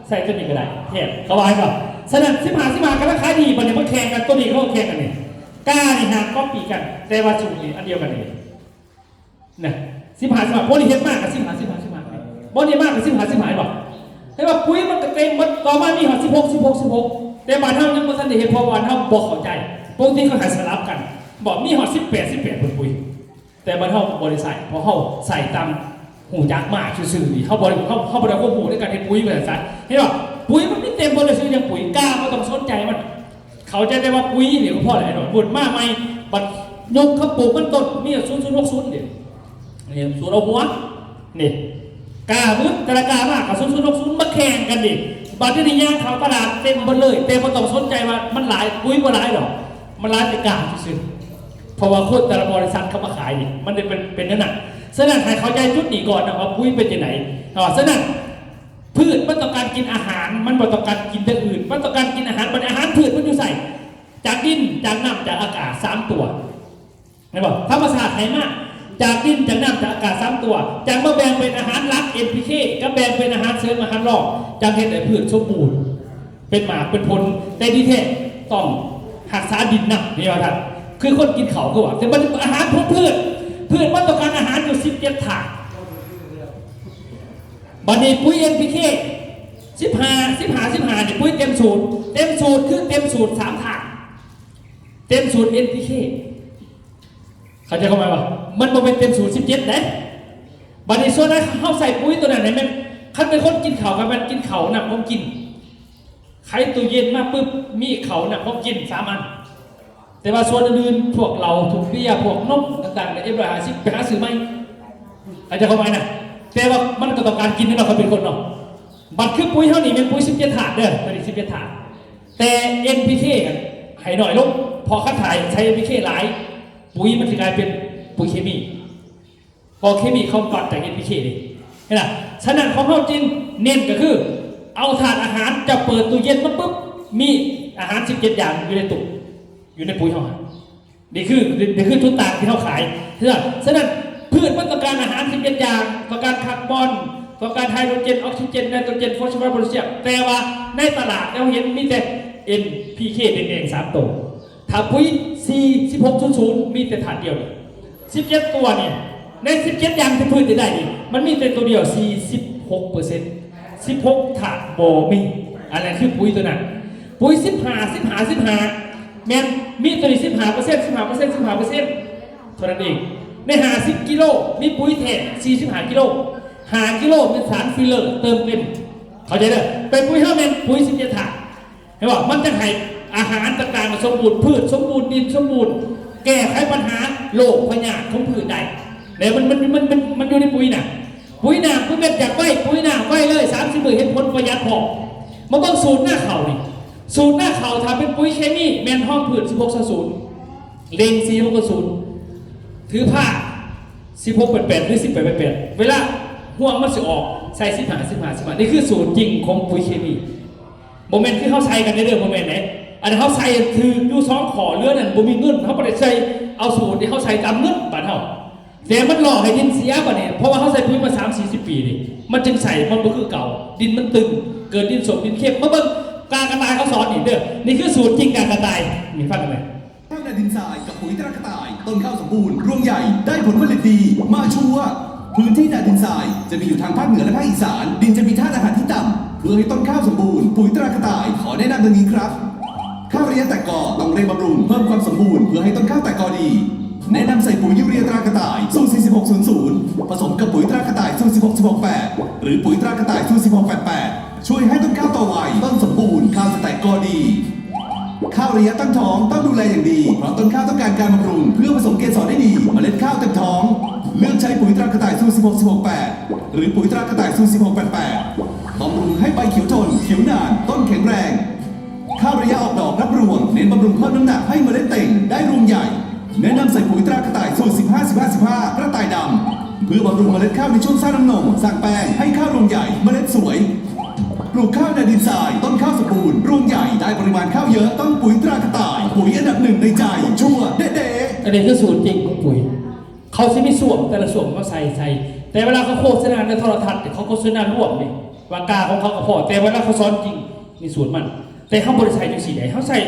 ໃສ່ຕົວນີ້ກໍໄດ້ແທນ ເຂົາວ່າເຫັນບໍ່? ສະນັ້ນ ສິບຫ້າ ສິບຫ້າ ກຳລັງຂາຍດີ ບັດນີ້ມາແຂ່ງກັນ ຕົວນີ້ເຂົາກໍແຂ່ງກັນນີ້ ການີ້ຫາກກັອບປີ້ກັນ ແຕ່ວ່າສູດນີ້ອັນດຽວກັນນີ້. ນະ ສິບຫ້າ ສິບຫ້າ ບໍ່ໄດ້ເຮັດມາກໍສິບຫ້າ ສິບຫ້າ ສິບຫ້າ ບໍ່ໄດ້ມາກໍສິບຫ້າ ສິບຫ້າ ເຫັນບໍ່? ແຕ່ວ່າປຸ໋ຍມັນກໍເຕັມໝົດ ຕໍ່ມາມີຮອດສິບຫົກ ສິບຫົກ ສິບຫົກ ແຕ່ບ້ານເຮົາຍັງບໍ່ທັນໄດ້ເຮັດ ເພາະວ່າເຮົາບໍ່ເຂົ້າໃຈ. ປົກກະຕິເຂົາໃຫ້ສະຫຼັບກັນ ບອກມີຮອດສິບແປດ ສິບແປດ ເພິ່ນປຸ໋ຍ ແຕ່ບ້ານເຮົາບໍ່ໄດ້ໃສ່ ເພາະເຮົາໃສ່ຕາມຮູ້ຈັກມາຊື່ໆນີ້ ເຮົາບໍ່ໄດ້ ເຮົາ ເຮົາບໍ່ໄດ້ຄວາມຮູ້ໃນການເຮັດປຸ໋ຍ ວ່າຊັ້ນຊະ ເຫັນບໍ່? ປຸ໋ຍມັນມີເຕັມໝົດ ແລ້ວຊື່ຫຍັງປຸ໋ຍ ກາບໍ່ຕ້ອງສົນໃຈມັນ. ເຂົ້າໃຈແຕ່ວ່າປຸ໋ຍນີ້ກໍພໍແລ້ວເນາະ ບຸນມາໃໝ່ ບັດຍົກຄຳປູກມັນຕົ້ນ ມີສູນສູນຫົກສູນເດ້ ນີ້ສູນເອົາຫົວ ນີ້ ກ້າໝົດ ແຕ່ລະກ້າມາກໍສູນສູນຫົກສູນ ມາແຂ່ງກັນນີ້ ບັດດຽວນີ້ຍ່າງເຂົ້າຕະຫຼາດເຕັມເບິດເລີຍ ແຕ່ບໍ່ຕ້ອງສົນໃຈວ່າມັນຫຼາຍ ປຸ໋ຍບໍ່ຫຼາຍດອກ ມັນຫຼາຍແຕ່ກ້າຊື່ໆ ເພາະວ່າຄົນແຕ່ລະບໍລິສັດເຂົາມາຂາຍນີ້ ມັນໄດ້ເປັນ ເປັນແນວນັ້ນ. ສະນັ້ນໃຫ້ເຂົ້າໃຈຈຸດນີ້ກ່ອນນະວ່າປຸ໋ຍເປັນຈັ່ງໃດ ເນາະ ສະນັ້ນ ພືດມັນຕ້ອງການກິນອາຫານ ມັນບໍ່ຕ້ອງການກິນແນວອື່ນ ມັນຕ້ອງການກິນອາຫານ. ບັດນີ້ອາຫານພືດມັນຢູ່ໃສ? ຈາກດິນ ຈາກນ້ຳ ຈາກອາກາດ ສາມຕົວ ເຫັນບໍ່? ທຳມະຊາດໃຫ້ມາຈາກດິນ ຈາກນ້ຳ ຈາກອາກາດ ສາມຕົວ ຈັ່ງມາແບ່ງເປັນອາຫານຫຼັກ ເອັນ ພີ ເຄ ກັບແບ່ງເປັນອາຫານເສີມ ອາຫານຮອງ ຈັ່ງເຮັດໃຫ້ພືດສົມບູນ ເປັນໝາກເປັນຜົນ. ແຕ່ທີ່ແທ້ຕ້ອງຮັກສາດິນນຳ ນີ້ວ່າຊັ້ນ ຄືຄົນກິນເຂົ້າຄືວ່າ ແຕ່ບັດນີ້ອາຫານຂອງພືດ ພືດມັນຕ້ອງການອາຫານຢູ່ສິບເຈັດທາດ. ບັດນີ້ປຸ໋ຍ ເອັນ ພີ ເຄ ສິບຫ້າ ສິບຫ້າ ສິບຫ້າ ນີ້ປຸ໋ຍເຕັມສູດ ເຕັມສູດຄືເຕັມສູດສາມທາດ ເຕັມສູດ ເອັນ ພີ ເຄ ເຂົ້າໃຈຄວາມໝາຍບໍ່? ມັນບໍ່ແມ່ນເຕັມສູດສິບເຈັດເດ້. ບັດນີ້ສ່ວນໃດເຮົາໃສ່ປຸ໋ຍຕົວນັ້ນໃຫ້ແມ່ນ ຄັນເປັນຄົນກິນເຂົ້າກໍແມ່ນກິນເຂົ້າ ນ້ຳຂອງກິນ ໄຂຕູ້ເຢັນມາປຶບ ມີເຂົ້າ ນ້ຳຂອງກິນ ສາມອັນ. ແຕ່ວ່າສ່ວນອື່ນໆ ພວກເຫຼົ້າ ພວກເບຍ ພວກນົມຕ່າງໆ ເອັມຮ້ອຍຫ້າສິບ ໄປຫາຊື້ໃໝ່ ເຂົ້າໃຈຄວາມໝາຍນະ? ແຕ່ວ່າມັນກໍຕ້ອງການກິນເນາະ ຄັນເປັນຄົນເນາະ. ບັດຄືປຸ໋ຍເຮົານີ້ແມ່ນປຸ໋ຍສິບເຈັດທາດເດີ ຕົວນີ້ສິບເຈັດທາດ ແຕ່ ເອັນ ພີ ເຄ ໃຫ້ໜ້ອຍລົງ ເພາະຄັນຖ້າໃຊ້ ເອັນ ພີ ເຄ ຫຼາຍ ປຸ໋ຍມັນຊິກາຍເປັນປຸ໋ຍເຄມີ ເພາະເຄມີເຂົາວັດຈາກ ເອັນ ພີ ເຄ ເດ້ ເຫັນນະ? ສະນັ້ນຂອງເຮົາຈຶ່ງເນັ້ນກໍຄື ເອົາທາດອາຫານ ເຈົ້າເປີດຕູ້ເຢັນມາປຶບ ມີອາຫານສິບເຈັດຢ່າງຢູ່ໃນຕູ້ ຢູ່ໃນປຸ໋ຍເຮົາ ນີ້ຄື ນີ້ຄືຈຸດຕ່າງທີ່ເຮົາຂາຍ. ສະນັ້ນ ສະນັ້ນ ພືດມັນຕ້ອງການອາຫານສິບເອັດຢ່າງ ຕ້ອງການຄາບອນ ຕ້ອງການໄຮໂດຣເຈນ ອອກຊີເຈນ ໄນໂຕຣເຈນ ຟໍສຟໍຣັສ ໂພແທສຊຽມ ແຕ່ວ່າໃນຕະຫຼາດເຮົາເຫັນມີແຕ່ ເອັນ ພີ ເຄ ແດງໆ ສາມໂຕ. ຖ້າປຸ໋ຍ ສີ່ ສິບຫົກ ສູນ ສູນ ມີແຕ່ທາດດຽວນີ້ ສິບເຈັດຕົວນີ້ ໃນສິບເຈັດຢ່າງທີ່ພືດຈະໄດ້ນີ້ ມັນມີແຕ່ຕົວດຽວ ສີ່ສິບຫົກເປີເຊັນ ສິບຫົກທາດບໍ່ມີ. ອັນນັ້ນຄືປຸ໋ຍຕົວນັ້ນ. ປຸ໋ຍ ສິບຫ້າ ສິບຫ້າ ສິບຫ້າ ແມ່ນມີຕົວນີ້ ສິບຫ້າເປີເຊັນ ສິບຫ້າເປີເຊັນ ສິບຫ້າເປີເຊັນ ເທົ່ານັ້ນເອງ. ໃນຫ້າສິບກິໂລ ມີປຸ໋ຍແທ້ ສີ່ສິບຫ້າກິໂລ ຫ້າກິໂລ ແມ່ນສານຟີລເລີເຕີມເຕັມ. ເຂົ້າໃຈເດີ ແຕ່ປຸ໋ຍເຮົາແມ່ນປຸ໋ຍ ສິບເຈັດທາດ ເຫັນບໍ່? ມັນຈະໃຫ້ອາຫານຕ່າງໆສົມບູນ ພືດສົມບູນ ດິນສົມບູນ ແກ້ໄຂບັນຫາໂລກພະຍາດຂອງພືດໄດ້. ແລ້ວມັນ ມັນ ມັນ ມັນ ມັນຢູ່ໃນປຸ໋ຍນະ. ປຸ໋ຍນາ ປຸ໋ຍເມັດຢາກໄວ ປຸ໋ຍນາໄວເລີຍ ສາມສິບມື້ເຫັນຜົນ ປະຢັດພ້ອມ. ມາເບິ່ງສູດນາເຂົ້ານີ້ ສູດນາເຂົ້າ ຖ້າເປັນປຸ໋ຍເຄມີ ແມ່ນຮອງພືດ ສິບຫົກຊາວສູນ ເລັງ ສີ່ຫົກສູນ ຖືພາ ສິບຫົກແປດແປດ ຫຼື ສິບແປດແປດແປດ ເວລາຮວງມັນຊິອອກ ໃສ່ ສິບຫ້າ ສິບຫ້າ ສິບຫ້າ. ນີ້ຄືສູດຈິງຂອງປຸ໋ຍເຄມີ. ບໍ່ແມ່ນຄືເຮົາໃສ່ກັນເດີ ບໍ່ແມ່ນເດ້. ອັນເຮົາໃສ່ຖືກຢູ່ສອງຂໍ້ ເຫຼືອນັ້ນບໍ່ມີເງິນ ເຮົາບໍ່ໄດ້ໃສ່ ເອົາສູດທີ່ເຮົາໃສ່ຕາມເງິນບ້ານເຮົາ ແຕ່ມັນຫຼອກໃຫ້ດິນເສຍບາດນີ້ ເພາະວ່າເຮົາໃສ່ປຸ໋ຍມາສາມສີ່ສິບປີນີ້ ມັນຈຶ່ງໃສ່ ມັນບໍ່ຄືເກົ່າ ດິນມັນຕຶງ ເກີດດິນສົ້ມດິນເຄັມ. ມາເບິ່ງກາກະຕ່າຍເຂົາສອນນີ້ເດີ ນີ້ຄືສູດຈິງກາກະຕ່າຍ ນີ້ຟັງກັນເລີຍ. ເຂົ້ານາດິນຊາຍกับปุ๋ยตรากระต่าย ต้นข้าวสมบูรณ์ รวงใหญ่ ได้ผลผลิตดี มาชัวร์ พื้นที่นาดินทรายจะมีอยู่ทางภาคเหนือและภาคอีสาน ดินจะมีธาตุอาหารที่ต่ำ เพื่อให้ต้นข้าวสมบูรณ์ ปุ๋ยตรากระต่าย ขอแนะนำดังนี้ครับ ข้าวระยะแตกกอต้องเร่งบำรุง เพิ่มความสมบูรณ์ เพื่อให้ต้นข้าวแตกกอดี แนะนำใส่ปุ๋ยยูเรียตรากระต่าย สูตร สี่สิบหก ศูนย์ ศูนย์ ผสมกับปุ๋ยตรากระต่าย สูตร สิบหก สิบหก แปด หรือปุ๋ยตรากระต่าย สูตร สิบหก แปด แปด ช่วยให้ต้นข้าวโตไว ต้นสมบูรณ์ ข้าวจะแตกกอดี ข้าวระยะตั้งท้องต้องดูแลอย่างดี เพราะต้นข้าวต้องการการบำรุง เพื่อผสมเกสรได้ดี เมล็ดข้าวเต็มท้อง เลือกใช้ปุ๋ยตรากระต่าย สูตร สิบหก สิบหก แปด หรือปุ๋ยตรากระต่าย สูตร สิบหก แปด แปด บำรุงให้ใบเขียวทน เขียวนาน ต้นแข็งแรง ข้าวระยะออกดอกรับรวง เน้นบำรุงเพิ่มน้ำหนักให้เมล็ดเต่งได้รวงใหญ่ แนะนำใส่ปุ๋ยตรากระต่าย สูตร สิบห้า สิบห้า สิบห้า กระต่ายดำ เพื่อบำรุงเมล็ดข้าวในช่วงสร้างน้ำนม สร้างแป้ง ให้ข้าวรวงใหญ่ เมล็ดสวย ปลูกข้าวในดินทราย ต้นข้าวสมบูรณ์ รวงใหญ่ ได้ปริมาณข้าวเยอะ ต้องปุ๋ยตรากระต่าย ปุ๋ยอันดับหนึ่งในใจ ชัวร์เด๊ะๆ ອັນນີ້ຄືສູດຈິງຂອງປຸ໋ຍ ເຂົາຊິມີຊ່ວງ ແຕ່ລະຊ່ວງເຂົາໃສ່ ໃສ່ ແຕ່ເວລາເຂົາໂຄສະນາໃນໂທລະທັດ ເຂົາໂຄສະນາລວມນີ້ ວ່າກາຂອງເຂົາກໍພໍ ແຕ່ເວລາເຂົາສອນຈິງ ນີ້ສູດມັນ ແຕ່ເຮົາບໍ່ໄດ້ໃສ່ຈັ່ງຊີ້ໃດ ເຮົາໃສ່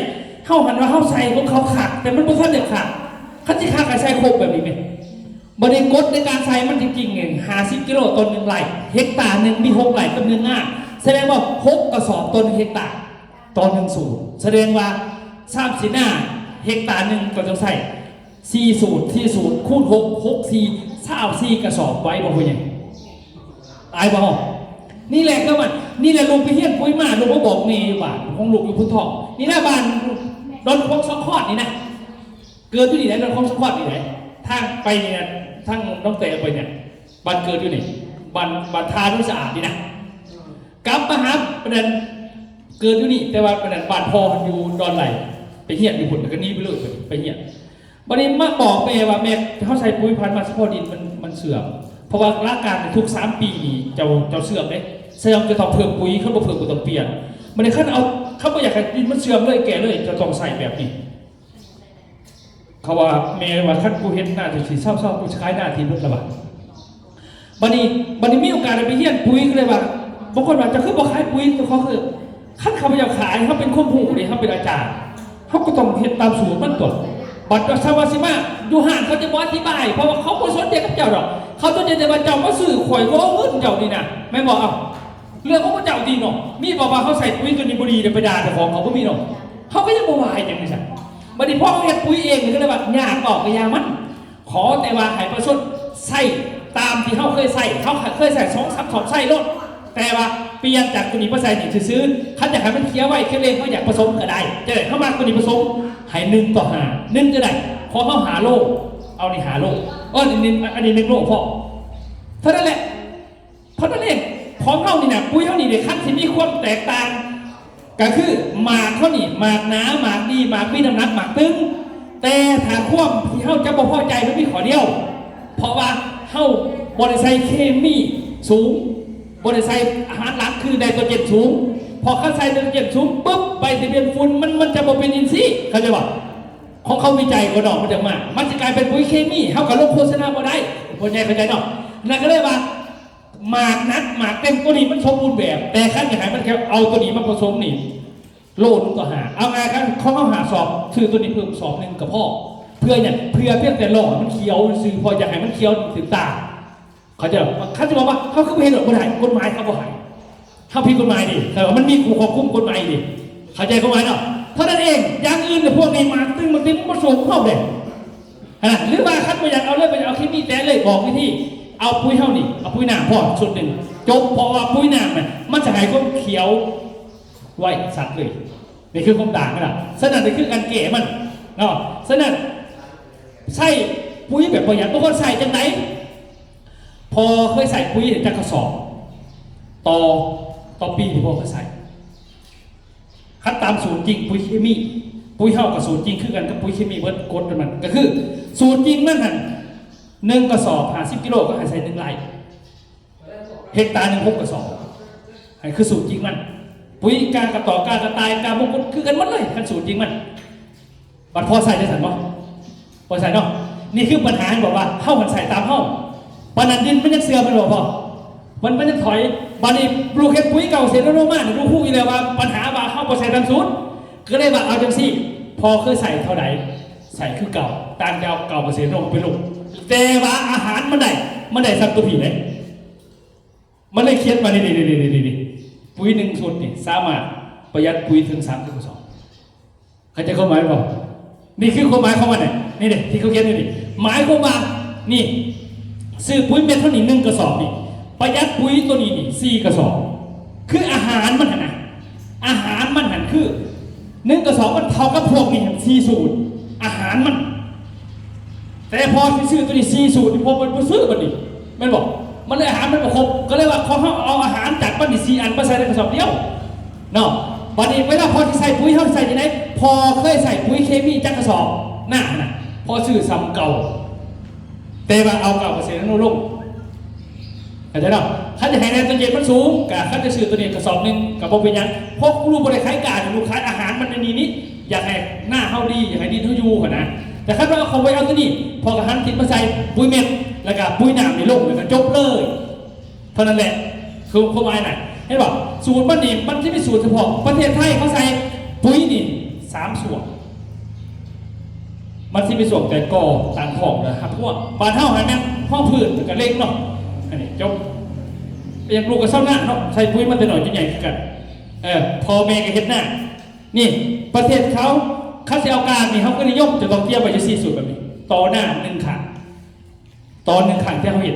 ເຮົາຫັນວ່າເຮົາໃສ່ຂອງເຂົາຄັກ ແຕ່ມັນບໍ່ທັນໄດ້ຄັກ ຄັນຊິຄັກໃຫ້ໃສ່ຄົບແບບນີ້ແມ່ນ ບັດນີ້ກົດໃນການໃສ່ມັນຈິງໆນີ້ ຫ້າສິບກິໂລຕໍ່ໜຶ່ງໄຮ່ ເຮັກຕາໜຶ່ງມີຫົກໄຮ່ກັບໜຶ່ງງາ ສະແດງວ່າຫົກກະສອບຕໍ່ໜຶ່ງເຮັກຕາ ຕໍ່ໜຶ່ງສູດ ສະແດງວ່າຊາວນາເຮັກຕາໜຶ່ງກໍຕ້ອງໃຊ້ ສີ່ສູດ ສີ່ສູດ ຄູນຫົກ ຫົກສີ່ ຊາວສີ່ກະສອບ ໄຫວບໍ່ພໍ່ໃຫຍ່? ຕາຍບໍ່? ນີ້ແຫຼະຄືມັນ ນີ້ແຫຼະ ລູກໄປຮຽນປຸ໋ຍມາ ລູກມາບອກແມ່ຢູ່ບ້ານຂອງລູກຢູ່ພຸ້ນທ້ອງ ນີ້ນະ ບ້ານດອນຂວາງສອງຄອນນີ້ນະ ເກີດຢູ່ນີ້ແຫຼະ ດອນຂວາງສອງຄອນນີ້ແຫຼະ ທາງໄປນີ້ນະ ທາງໜອງແຕໄປນີ້ ບ້ານເກີດຢູ່ນີ້ ບ້ານ ບ້ານທ່າໂນນສະອາດນີ້ນະ ກັບມາຫາປານນັ້ນ ເກີດຢູ່ນີ້ ແຕ່ວ່າປານນັ້ນບ້ານພໍ່ຢູ່ດອນໄຫຼ ໄປຮຽນຢູ່ພຸ້ນ ແລ້ວກໍໜີໄປເລີຍ ໄປຮຽນ ບັດນີ້ມາບອກແມ່ວ່າ ແມ່ ເຮົາໃສ່ປຸ໋ຍຜ່ານມາສະເພາະດິນມັນ ມັນເສື່ອມ ເພາະວ່າຫຼັກການທຸກສາມປີນີ້ ເຈົ້າ ເຈົ້າເສື່ອມເດ້ ເສື່ອມຈະຕ້ອງເພີ່ມປຸ໋ຍ ຄັນບໍ່ເພີ່ມກໍຕ້ອງປ່ຽນ ບັດນີ້ຄັນເອົາ ຄັນບໍ່ຢາກໃຫ້ດິນມັນເສື່ອມເລີຍ ແກ້ເລີຍ ຈະຕ້ອງໃສ່ແບບນີ້ ເຂົາວ່າ ແມ່ວ່າ ຄັນກູເຮັດນາ ເຈົ້າຊິເຊົາໆ ກູຊິຂາຍນາທີ່ໝົດລະວ່າ ບັດນີ້ ບັດນີ້ມີໂອກາດໄດ້ໄປຮຽນປຸ໋ຍ ກໍເລີຍວ່າ ບາງຄົນວ່າ ເຈົ້າຄືບໍ່ຂາຍປຸ໋ຍ ເຈົ້າຂອງຄື ຄັນຂ້າພະເຈົ້າຂາຍ ເຮົາເປັນຄວາມຮູ້ເດ້ ເຮົາເປັນອາຈານ ເຮົາກໍຕ້ອງເຮັດຕາມສູດມັນຕົວະ ບັດວ່າຊາວວ່າຊິມາຢູ່ຮ້ານ ເຂົາຈະບໍ່ອະທິບາຍ ເພາະວ່າເຂົາບໍ່ສົນໃຈກັບເຈົ້າດອກ ເຂົາສົນໃຈແຕ່ວ່າເຈົ້າມາຊື້ຂ້ອຍ ຂ້ອຍເອົາເງິນເຈົ້ານີ້ນະ ແມ່ນບໍ່? ເອົ້າ ເລື່ອງຂອງພວກເຈົ້າຕິເນາະ ມີບອກວ່າເຮົາໃສ່ປຸ໋ຍຕົວນີ້ບໍ່ດີ ໄດ້ໄປດ່າເຈົ້າຂອງເຂົາ ບໍ່ມີເນາະ ເຮົາກໍຍັງບໍ່ວ່າຫຍັງຈັ່ງຊັ້ນ ບັດນີ້ພໍເຮົາເຮັດປຸ໋ຍເອງ ກໍເລີຍວ່າຍາກອອກກໍຢ່າມັນ ຂໍແຕ່ວ່າໃຫ້ປະຊາຊົນໃຊ້ຕາມທີ່ເຮົາເຄີຍໃຊ້ ເຮົາເຄີຍໃຊ້ສອງສາມສອບໃຊ້ໂລດ ແຕ່ວ່າປ່ຽນຈາກຕົວນີ້ມາໃສ່ນີ້ຊື່ໆ ຄັນຢາກໃຫ້ມັນຂຽວໄວຂຽວເລັງ ເຮົາຢາກປະສົມກໍໄດ້ ຈັ່ງໃດເຮົາມັກຕົວນີ້ປະສົມ ໃຫ້ໜຶ່ງຕໍ່ຫ້າ ໜຶ່ງຈະໄດ້ ຂອງເຮົາຫ້າໂລ ເອົານີ້ຫ້າໂລ ເອີ ອັນນີ້ ອັນນີ້ໜຶ່ງໂລພໍ ເທົ່ານັ້ນແຫຼະ ເທົ່ານັ້ນເອງ ຂອງເຮົານີ້ນະ ປຸ໋ຍເຮົານີ້ເດ ຄັນຊິມີຄວາມແຕກຕ່າງ ກໍຄືໝາກເຮົານີ້ ໝາກໜາ ໝາກດີ ໝາກມີນ້ຳໜັກ ໝາກຕຶງ ແຕ່ຖ້າຄວາມທີ່ເຮົາຈະບໍ່ພໍໃຈ ມັນມີຂໍ້ດຽວ ເພາະວ່າເຮົາບໍ່ໄດ້ໃສ່ເຄມີສູງ ບໍ່ໄດ້ໃສ່ອາຫານຫຼັກຄືໄນໂຕຣເຈນສູງ ເພາະຄັນໃສ່ໄນໂຕຣເຈນສູງປຶບ ໃບທະບຽນຝຸ່ນມັນ ມັນຈະບໍ່ເປັນອິນຊີ ເຂົ້າໃຈບໍ່? ຂອງເຂົາວິໄຈກ່ອນເນາະ ມັນຈັ່ງມາ ມັນຊິກາຍເປັນປຸ໋ຍເຄມີ ເຮົາກໍລົງໂຄສະນາບໍ່ໄດ້ ພໍ່ໃຫຍ່ເຂົ້າໃຈເນາະ ນັ້ນກໍເລີຍວ່າ ໝາກໜັກ ໝາກເຕັມ ໂຕນີ້ມັນສົມບູນແບບ ແຕ່ຄັນຢາກໃຫ້ມັນແຂງ ເອົາໂຕນີ້ມາປະສົມນີ້ ໂລໜຶ່ງຕໍ່ຫ້າ ເອົາງ່າຍໆ ຄັນຂອງເຮົາຫ້າສອບ ຊື້ໂຕນີ້ເພີ່ມສອບໜຶ່ງກໍພໍ ເພື່ອຫຍັງ? ເພື່ອພຽງແຕ່ຫຼໍ່ໃຫ້ມັນຂຽວຊື່ໆ ເພາະຢາກໃຫ້ມັນຂຽວຖືກຕາ ເຂົ້າໃຈບໍ່? ຄັນຊິບອກວ່າ ເຮົາຄືບໍ່ເຮັດດອກ ບໍ່ໄດ້ ກົດໝາຍເຂົາບໍ່ໃຫ້ ເຮົາຜິດກົດໝາຍເດ ແຕ່ວ່າມັນມີຜູ້ຄວບຄຸມກົດໝາຍເດ ເຂົ້າໃຈຄວາມໝາຍເນາະ? ເທົ່ານັ້ນເອງ ຢ່າງອື່ນນະ ພວກນີ້ ໝາກຕຶງ ໝາກເຕັມ ມັນບໍ່ສົມເຮົາເດ ຫັ້ນນະ ຫຼືວ່າຄັນບໍ່ຢາກເອົາເລີຍ ບໍ່ຢາກເອົາເຄມີແຕະເລີຍ ບອກວິທີ ເອົາປຸ໋ຍເຮົານີ້ ເອົາປຸ໋ຍນ້ຳພໍຊຸດໜຶ່ງ ຈົບ ເພາະວ່າປຸ໋ຍນ້ຳນະ ມັນຈະໃຫ້ຄວາມຂຽວໄວສັດເລີຍ ນີ້ຄືຄວາມຕ່າງນະ ສະນັ້ນ ນີ້ຄືການແກ້ມັນເນາະ ສະນັ້ນ ໃຊ້ປຸ໋ຍແບບປະຢັດ ບາງຄົນໃຊ້ຈັ່ງໃດ ພໍ່ເຄີຍໃຊ້ປຸ໋ຍຈັກກະສອບ ຕໍ່ ຕໍ່ປີທີ່ພໍ່ເຄີຍໃຊ້? ຄັນຕາມສູດຈິງປຸ໋ຍເຄມີ ປຸ໋ຍເຮົາກໍສູດຈິງຄືກັນກັບປຸ໋ຍເຄມີເບິດ ກົດມັນກໍຄື ສູດຈິງມັນຫັ້ນ ໜຶ່ງກະສອບຫ້າສິບກິໂລ ກໍໃຫ້ໃສ່ໜຶ່ງໄຮ່ ເຮັກຕາໜຶ່ງຫົກກະສອບ ໃຫ້ຄືສູດຈິງມັນ ປຸ໋ຍກາກະຕໍກາກະຕ່າຍກາມົງຄຸດຄືກັນໝົດເລີຍ ຄັນສູດຈິງມັນ. ບັດພໍໃສ່ຈັ່ງຊັ້ນບໍ່? ພໍໃສ່ເນາະ. ນີ້ຄືບັນຫາ ເຫັນບໍ່ວ່າເຮົາມັນໃສ່ຕາມເຮົາ ປານນັ້ນດິນມັນຍັງເສື່ອມແມ່ນບໍ່ພໍ່? ມັນ ມັນຍັງຖອຍ. ບາດນີ້ລູກເຮັດປຸ໋ຍເກົ່າເສດໂນໂນມານີ້ ລູກຮູ້ຢູ່ແລ້ວວ່າບັນຫາວ່າເຮົາບໍ່ໃສ່ຕາມສູດ ກໍເລີຍວ່າເອົາຈັ່ງຊີ້ ພໍ່ເຄີຍໃສ່ເທົ່າໃດ ໃສ່ຄືເກົ່າ ຕ່າງແຕ່ເອົາເກົ່າເປີເຊັນໂນໄປລົງ ແຕ່ວ່າອາຫານມັນໄດ້ ມັນໄດ້ສ່ຳໂຕພີ້ເດ້. ມັນເລີຍຂຽນມານີ້ ນີ້ ປຸ໋ຍໜຶ່ງຊຸດນີ້ ສາມາດປະຢັດປຸ໋ຍເຖິງສາມສິບກະສອບ. ເຂົ້າໃຈຄວາມໝາຍບໍ່? ນີ້ຄືຄວາມໝາຍຂອງມັນນີ້ ນີ້ເດ້ ທີ່ເຂົາຂຽນຢູ່ນີ້ ໝາຍຄວາມວ່າ ນີ້ ຊື້ປຸ໋ຍເມັດເທົ່ານີ້ໜຶ່ງກະສອບນີ້ ປະຢັດປຸ໋ຍໂຕນີ້ນີ້ສີ່ກະສອບ. ຄືອາຫານມັນຫັ້ນນະ ອາຫານມັນຫັ້ນຄືໜຶ່ງກະສອບ ມັນເທົ່າກັບພວກນີ້ສີ່ສູດ ອາຫານມັນ. ແຕ່ພໍຊິຊື້ໂຕນີ້ສີ່ສູດນີ້ ບໍ່ ບໍ່ ບໍ່ຊື້ບັດນີ້ ແມ່ນບໍ່? ມັນເລີຍອາຫານມັນບໍ່ຄົບ ກໍເລີຍວ່າຂອງເຮົາເອົາອາຫານຈາກມັນນີ້ສີ່ອັນມາໃສ່ໃນກະສອບດຽວເນາະ. ບັດນີ້ເວລາພໍຊິໃສ່ປຸ໋ຍ ເຮົາໃສ່ຈັ່ງໃດ? ພໍເຄີຍໃສ່ປຸ໋ຍເຄມີຈັກກະສອບ? ໜ້ານະ ພໍຊື້ສ່ຳເກົ່າ ແຕ່ວ່າເອົາເກົ່າເປີເຊັນໂນລົງ. ເຂົ້າໃຈເນາະ? ຄັນຈະໃຫ້ໄນໂຕເຈນມັນສູງ ກະຄັນຈະຊື້ໂຕນີ້ກະສອບໜຶ່ງກະບໍ່ເປັນຫຍັງ ເພາະລູກບໍ່ໄດ້ຂາຍການ ລູກຂາຍອາຫານມັນໃນນີ້ນີ້ ຢາກໃຫ້ນາເຮົາດີ ຢາກໃຫ້ດິນເຮົາຢູ່ຫັ້ນນະ. ແຕ່ຄັນວ່າເອົາເຂົ້າໄປເອົາໂຕນີ້ ພໍກະຫັນທິດມາໃສ່ປຸ໋ຍເມັດ ແລ້ວກະປຸ໋ຍນ້ຳນີ້ລົງ ແລ້ວກະຈົບເລີຍ ເທົ່ານັ້ນແຫຼະ. ຄືຄວາມໝາຍນະ ເຫັນບໍ່? ສູດມັນນີ້ ມັນຈະມີສູດສະເພາະ ປະເທດໄທເຂົາໃສ່ປຸ໋ຍນີ້ສາມຊ່ວງ. ມັນຊິມີຊ່ວງແຕ່ກໍ່ ຕັ້ງທ້ອງ ແລ້ວຮັບຮວງ. ບ້ານເຮົາຫັ້ນແມ່ນຮອງພື້ນ ແລ້ວກະເລັງເນາະ ອັນນີ້ຈົບ. ຢ່າງລູກກະຊາວນາເນາະ ໃສ່ປຸ໋ຍມາແຕ່ນ້ອຍຈົນໃຫຍ່ຄືກັນ. ເອີ ພໍ່ແມ່ກະເຮັດນາ. ນີ້ປະເທດເຂົາ ຄັນຊິເອົາການນີ້ ເຮົາກະນິຍົມ ຈະຕ້ອງກຽມໄວ້ຢູ່ສີ່ສູດແບບນີ້ ຕໍ່ໜ້າໜຶ່ງຂ້າງ ຕອນໜຶ່ງຄັ້ງທີ່ເຮົາເຮັດ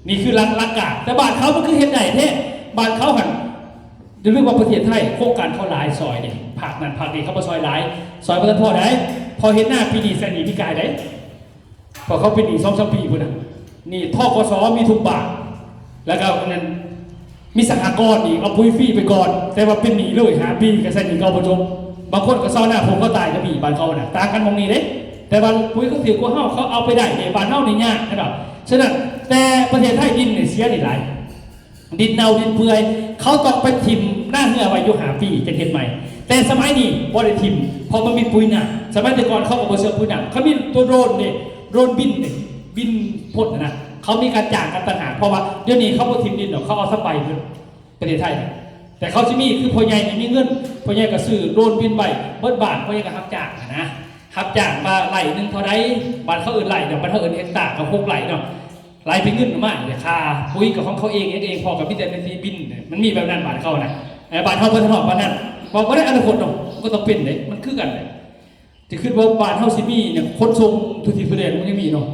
ນີ້ຄືຫຼັກ ຫຼັກການ. ແຕ່ບ້ານເຂົາມັນຄືເຮັດໄດ້ແທ້ ບ້ານເຂົາຫັ້ນ ຢ່າລືມວ່າປະເທດໄທໂຄງການເຂົາຫຼາຍ ຊ່ອຍເດ້ ພາກນັ້ນພາກນີ້ເຂົາມາຊ່ອຍຫຼາຍ ຊ່ອຍບໍ່ທັນພໍໃດ. ພໍເຮັດນາປີນີ້ໃຊ້ໜີ້ປີກາຍໃດ ເພາະເຂົາເປັນໜີ້ສອງສາມປີພຸ້ນນະ. ນີ້ ທກສ ມີທຸກບ້ານ ແລ້ວກໍອັນນັ້ນ ມີສະຫະກອນອີກ ເອົາປຸ໋ຍຟຣີໄປກ່ອນ ແຕ່ວ່າເປັນໜີ້ເລີຍຫ້າປີ ກໍໃຊ້ໜີ້ເກົ່າບໍ່ຈົບ. ບາງຄົນກໍຊາວນາຜູກຄໍຕາຍກໍມີ ບ້ານເຂົານະ ຕ່າງກັນໝ່ອງນີ້ເດ້. ແຕ່ວ່າປຸ໋ຍເຂົາຖືກກວ່າເຮົາ ເຂົາເອົາໄປໄດ້ເດ້ ບ້ານເຮົານີ້ຍາກຂະໜາດ. ສະນັ້ນ ແຕ່ປະເທດໄທດິນນີ້ເສຍນີ້ຫຼາຍ ດິນເນົ່າດິນເປື່ອຍ ເຂົາຕ້ອງໄປຖິ້ມນາເຮື້ອໄວ້ຢູ່ຫ້າປີ ຈັ່ງເຮັດໃໝ່. ແຕ່ສະໄໝນີ້ບໍ່ໄດ້ຖິ້ມ ເພາະມັນມີປຸ໋ຍນ້ຳ. ສະໄໝແຕ່ກ່ອນເຂົາກໍບໍ່ເຊື່ອປຸ໋ຍນ້ຳ ເຂົາມີໂຕໂດຣນເດ້ ໂດຣນບິນເດ້ ບິນພົ່ນຫັ້ນນະ ເຂົາມີການຈ້າງກັນຕ່າງຫາກ ເພາະວ່າດຽວນີ້ເຂົາບໍ່ຖິ້ມດິນດອກ ເຂົາເອົາສະໄປເບິດ ປະເທດໄທນະ. ແຕ່ເຂົາຊິມີ ຄືພໍ່ໃຫຍ່ນີ້ມີເງິນ ພໍ່ໃຫຍ່ກໍຊື້ໂດຣນບິນໄວ້ເບິດບ້ານ ພໍ່ໃຫຍ່ກໍຮັບຈ້າງຫັ້ນນະ ຮັບຈ້າງວ່າໄລ່ໜຶ່ງເທົ່າໃດ. ບ້ານເຂົາເອີ້ນໄລ່ດອກ ບ້ານເຮົາເອີ້ນເຮັກຕາ ກໍຫົກໄລ່ເນາະ ໄລ່ເປັນເງິນມາ ຄ່າປຸ໋ຍກໍຂອງເຂົາເອງເຮັດເອງ ພໍ່ກໍມີແຕ່ໄປຕີບິນ. ມັນມີແບບນັ້ນບ້ານເຂົານະ ບ້ານເຮົາບໍ່ທັນຮອດປານນັ້ນ. ເວົ້າບໍ່ໄດ້ອະນາຄົດເນາະ ມັນກໍຕ້ອງເປັນເດ້ ມັນຄືກັນແຫຼະ. ຊິຄິດວ່າບ້ານເຮົາຊິມີຫຍັງ ຂົນສົ່ງທົ່ວທິດທົ່ວແດນ ມັນຍັງມີເນາະ.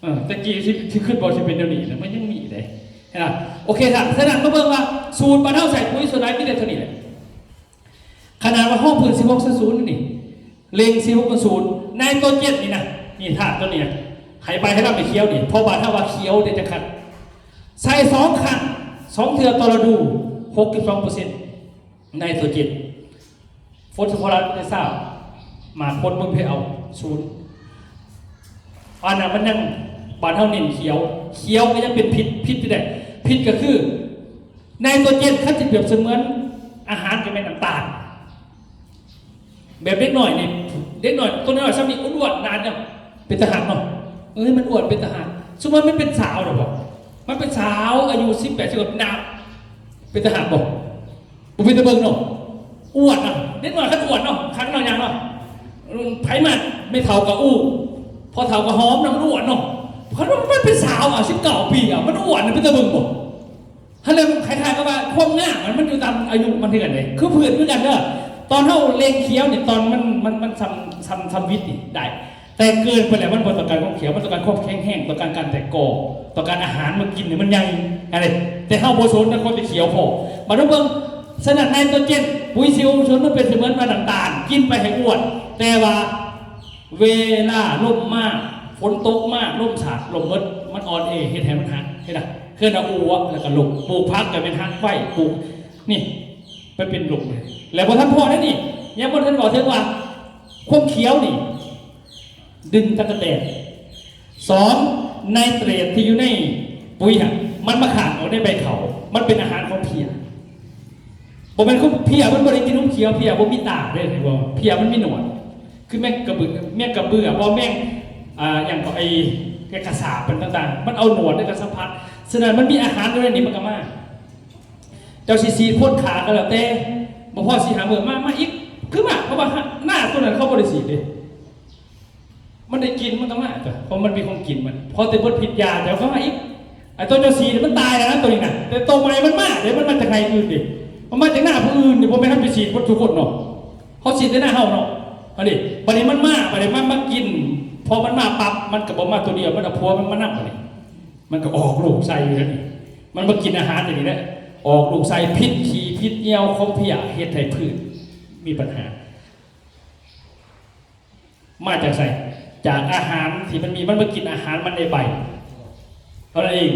ເອີ ແຕ່ກີ້ຊິ ຊິຄິດວ່າຊິເປັນແນວນີ້ ແລ້ວມັນຍັງມີເດ້ ເຫັນລະ. ໂອເຄ ສະ ສະນັ້ນມາເບິ່ງວ່າສູດບ້ານເຮົາໃສ່ປຸ໋ຍສ່ວນຫຼາຍມີແຕ່ເທົ່ານີ້ແຫຼະ. ຂະໜາດວ່າຮອງພື້ນສິບຫົກສູນສູນນີ້ ເລັງສິບຫົກສູນ ໄນໂຕເຈນນີ້ນະ ນີ້ທາດໂຕນີ້ນະ ໃຫ້ໃບໃຫ້ລຳໃຫ້ຂຽວນີ້ ເພາະບ້ານເຮົາວ່າຂຽວເດ້ ຈັກຄັກ ໃສ່ສອງຄັ້ງ ສອງເທື່ອຕໍ່ລະດູ ຫົກສິບສອງເປີເຊັນ ໄນໂຕເຈນ. ໂຟສຟໍຣັສ ໄດ້ຊາວ ໝາກຜົນເບິ່ງເພເອົາ ສູນ. ອັນນັ້ນມັນຍັງ ບ້ານເຮົາເນັ້ນຂຽວ ຂຽວກໍຍັງເປັນພິດ ພິດຢູ່ເດ້. ພິດກໍຄື ໄນໂຕເຈນ ຄັນຊິປຽບສະເໝືອນອາຫານກໍແມ່ນນ້ຳຕານ. ແບບເດັກນ້ອຍນີ້ ເດັກນ້ອຍຕົວນ້ອຍຊ່ຳນີ້ອ້ວນໆ ນານເນາະ ເປັນຕາຮັກເນາະ. ເອີຍ ມັນອ້ວນເປັນຕາຮັກ. ສົມມຸດວ່າມັນເປັນສາວແລ້ວບໍ ມັນເປັນສາວອາຍຸສິບແປດ ສິບເກົ້າ ໜ້າເປັນຕາຮັກບໍ? ບໍ່ເປັນຕາເບິ່ງເນາະ ອ້ວນນະ. ເດັກນ້ອຍຄັນອ້ວນເນາະ ຄັກເນາະ ຍາກເນາະ. ໃຜມາ ແມ່ເຖົ້າກໍອູ້ ພໍ່ເຖົ້າກໍຫອມນະ ມັນອ້ວນເນາະ. ຄັນວ່າມັນເປັນສາວອະ ສິບເກົ້າປີອະ ມັນອ້ວນນະ ເປັນຕາເບິ່ງບໍ? ຫັ້ນແຫຼະ ມັນຄ້າຍໆກັບວ່າຄວາມງາມມັນ ມັນຢູ່ຕາມອາຍຸມັນຄືກັນເດ້ ຄືເພື່ອນຄືກັນເດີ. ຕອນເຮົາເລັງຂຽວນີ້ ຕອນມັນ ມັນ ມັນຊ່ຳ ຊ່ຳ ຊ່ຳວິດນີ້ໄດ້ ແຕ່ເກີນໄປແລ້ວມັນບໍ່ຕ້ອງການຄວາມຂຽວ ມັນຕ້ອງການຄວາມແຂງແຮງ ຕ້ອງການການແຕກກໍ ຕ້ອງການອາຫານມາກິນໃຫ້ມັນໃຫຍ່ ອັນນີ້. ແຕ່ເຮົາບໍ່ສົນນະ ຄວາມຈະຂຽວພໍ. ມາເບິ່ງ ສະນັ້ນໄນໂຕເຈນ ປຸ໋ຍສິບຫົກສູນ ມັນເປັນສະເໝືອນວ່ານ້ຳຕານ ກິນໄປໃຫ້ອ້ວນ ແຕ່ວ່າ ເວລາລົມມາ ຝົນຕົກມາ ລົມສາດ ລົມເບິດ ມັນອ່ອນແອ ເຮັດໃຫ້ມັນຫັກ ເຫັນນະ ເຄື່ອນອາອູ ແລ້ວກໍລົມ ປູກຜັກກໍແມ່ນຫັກໄວ້ ປູກ ນີ້ ໄປເປັນລົມເລີຍ. ແລ້ວບໍ່ທັນພໍເດ້ນີ້ ຍັງບໍ່ທັນເວົ້າເຖິງວ່າ ຄວາມຂຽວນີ້ ດຶງຕັກກະແຕນ. ສອງ ໄນເຕຣດທີ່ຢູ່ໃນປຸ໋ຍຫັ້ນ ມັນມາຄ້າງເອົາໃນໃບເຂົ້າ ມັນເປັນອາຫານຂອງເພຍ. ບໍ່ແມ່ນຂອງເພຍ ມັນບໍ່ໄດ້ກິນນົມຂຽວ ເພຍບໍ່ມີຕາເດ້ ເຫັນບໍ່? ເພຍມັນມີໜວດ ຄືແມງກະບື ແມງກະເບືອ ບໍ່ ແມງ ອ່າ ຫຍັງກໍ ໄອ້ ແມງກະສາບ ມັນຕ່າງໆ ມັນເອົາໜວດ ແລ້ວກໍສຳຜັດ. ສະນັ້ນ ມັນມີອາຫານຢູ່ໃນນີ້ ມັນກໍມາ. ເຈົ້າຊິສີດໂພດຂາກໍແລ້ວແຕ່ ບໍ່ພໍສີ່ຫ້າມື້ ມາ ມາອີກ ຄືມາ ເພາະວ່າໜ້າຕົວນັ້ນເຂົາບໍ່ໄດ້ສີດເດ້. ມັນໄດ້ກິນມັນກໍມາຕົວະ ເພາະມັນມີຂອງກິນມັນ ພໍແຕ່ເບິດພິດຢາແລ້ວກໍມາອີກ. ໄອ້ຕົວເຈົ້າສີດມັນຕາຍແລ້ວນະ ຕົວນີ້ນະ ແຕ່ຕົວໃໝ່ມັນມາເດ້ ມັນມາຈາກໄຮ່ອື່ນເດ້ ມັນມາຈາກນາຜູ້ອື່ນເດ້ ບໍ່ແມ່ນເຮົາໄປສີດເບິດທຸກຄົນເນາະ ເຮົາສີດແຕ່ນາເຮົາເນາະ. ອັນນີ້ ບັດນີ້ມັນມາ ບັດນີ້ມັນມາກິນ ພໍມັນມາປັບ ມັນກໍບໍ່ມາຕົວດຽວ ມັນເອົາຜົວມັນມານຳ ບັດນີ້ມັນກໍອອກລູກໃສ່ຢູ່ຫັ້ນນີ້ ມັນມາກິນອາຫານຕົວນີ້ແຫຼະ ອອກລູກໃສ່ ພິດຂີ້ພິດຍ່ຽວຂອງເພຍ ເຮັດໃຫ້ພືດມີບັນຫາ. ມາຈາກໃສ? ຈາກອາຫານທີ່ມັນມີ ມັນມາກິນອາຫານມັນໃນໃບເທົ່ານັ້ນເອງ.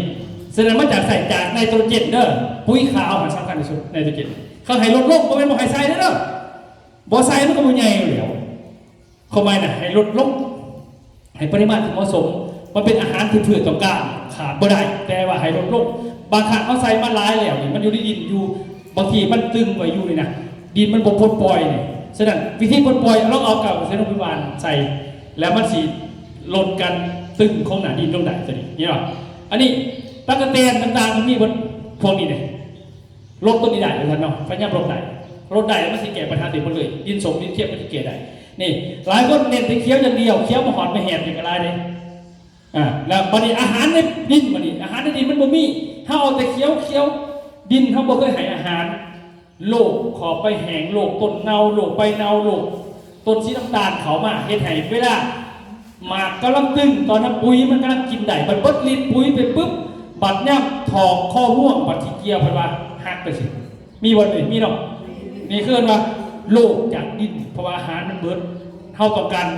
ສະນັ້ນມາຈາກໃສ? ຈາກໄນໂຕຣເຈນເດີ. ປຸ໋ຍຂາວຫັ້ນສຳຄັນທີ່ສຸດ ໄນໂຕຣເຈນ. ເຂົາໃຫ້ລົດລົງ ບໍ່ແມ່ນບໍ່ໃຫ້ໃສ່ເດີ. ບໍ່ໃສ່ມັນກໍບໍ່ໃຫຍ່ຢູ່ແລ້ວ. ຄວາມໝາຍນະ ໃຫ້ລົດລົງ ໃຫ້ປະລິມານທີ່ເໝາະສົມ. ມັນເປັນອາຫານທີ່ພືດຕ້ອງການ ຂາດບໍ່ໄດ້ ແຕ່ວ່າໃຫ້ລົດລົງ. ບາງຄັ້ງເຮົາໃສ່ມາຫຼາຍແລ້ວນີ້ ມັນຢູ່ໃນດິນຢູ່ ບາງທີມັນຕຶງໄວ້ຢູ່ນີ້ນະ ດິນມັນບໍ່ປົດປ່ອຍນີ້. ສະນັ້ນ ວິທີປົດປ່ອຍ ລອງເອົາກາບເຊໂນບິວານໃສ່ ແລ້ວມັນຊິລົດການຕຶງຂອງໜ້າດິນລົງໄດ້ ຕົວນີ້ ເຫັນບໍ່? ອັນນີ້ ຕັກກະແຕນຕ່າງໆ ມັນມີເບິດພວກນີ້ເດ້. ລົດຕົວນີ້ໄດ້ ວ່າຊັ້ນເນາະ ພະຍາຍາມລົດໄດ້ ລົດໄດ້ ມັນຊິແກ້ບັນຫາໄດ້ໝົດເລີຍ. ດິນສົ້ມດິນຄຽມມັນຊິແກ້ໄດ້. ນີ້ ຫຼາຍຄົນເນັ້ນແຕ່ຂຽວຢ່າງດຽວ ຂຽວມາຮອດມາແຮດນີ້ກໍຫຼາຍເດ້. ອ່າ ແລ້ວບັດນີ້ອາຫານໃນດິນ ບັດນີ້ອາຫານໃນດິນມັນບໍ່ມີ ເຮົາເອົາແຕ່ຂຽວໆ ດິນເຮົາບໍ່ເຄີຍໃຫ້ອາຫານ ໂລກຂອບໃບແຫ້ງ ໂລກຕົ້ນເນົ່າ ໂລກໃບເນົ່າ ໂລກຕົ້ນສີນ້ຳຕານເຂົ້າມາ ເຮັດໃຫ້ເວລາໝາກກຳລັງຕຶງ ຕອນນັ້ນປຸ໋ຍມັນກຳລັງກິນໄດ້ ບັດເບິດລິດປຸ໋ຍໄປປຶບ ບັດຍາມຖອກຄໍຮ່ວງ ບັດຊິກ່ຽວ ເພິ່ນວ່າຫັກໄປຊີ້ ມີບໍ່ນີ້? ມີເນາະ. ນີ້ຄືເອີ້ນວ່າໂລກຈາກດິນ ເພາະວ່າອາຫານມັນເບິດ. ເຮົາຕ້ອງການ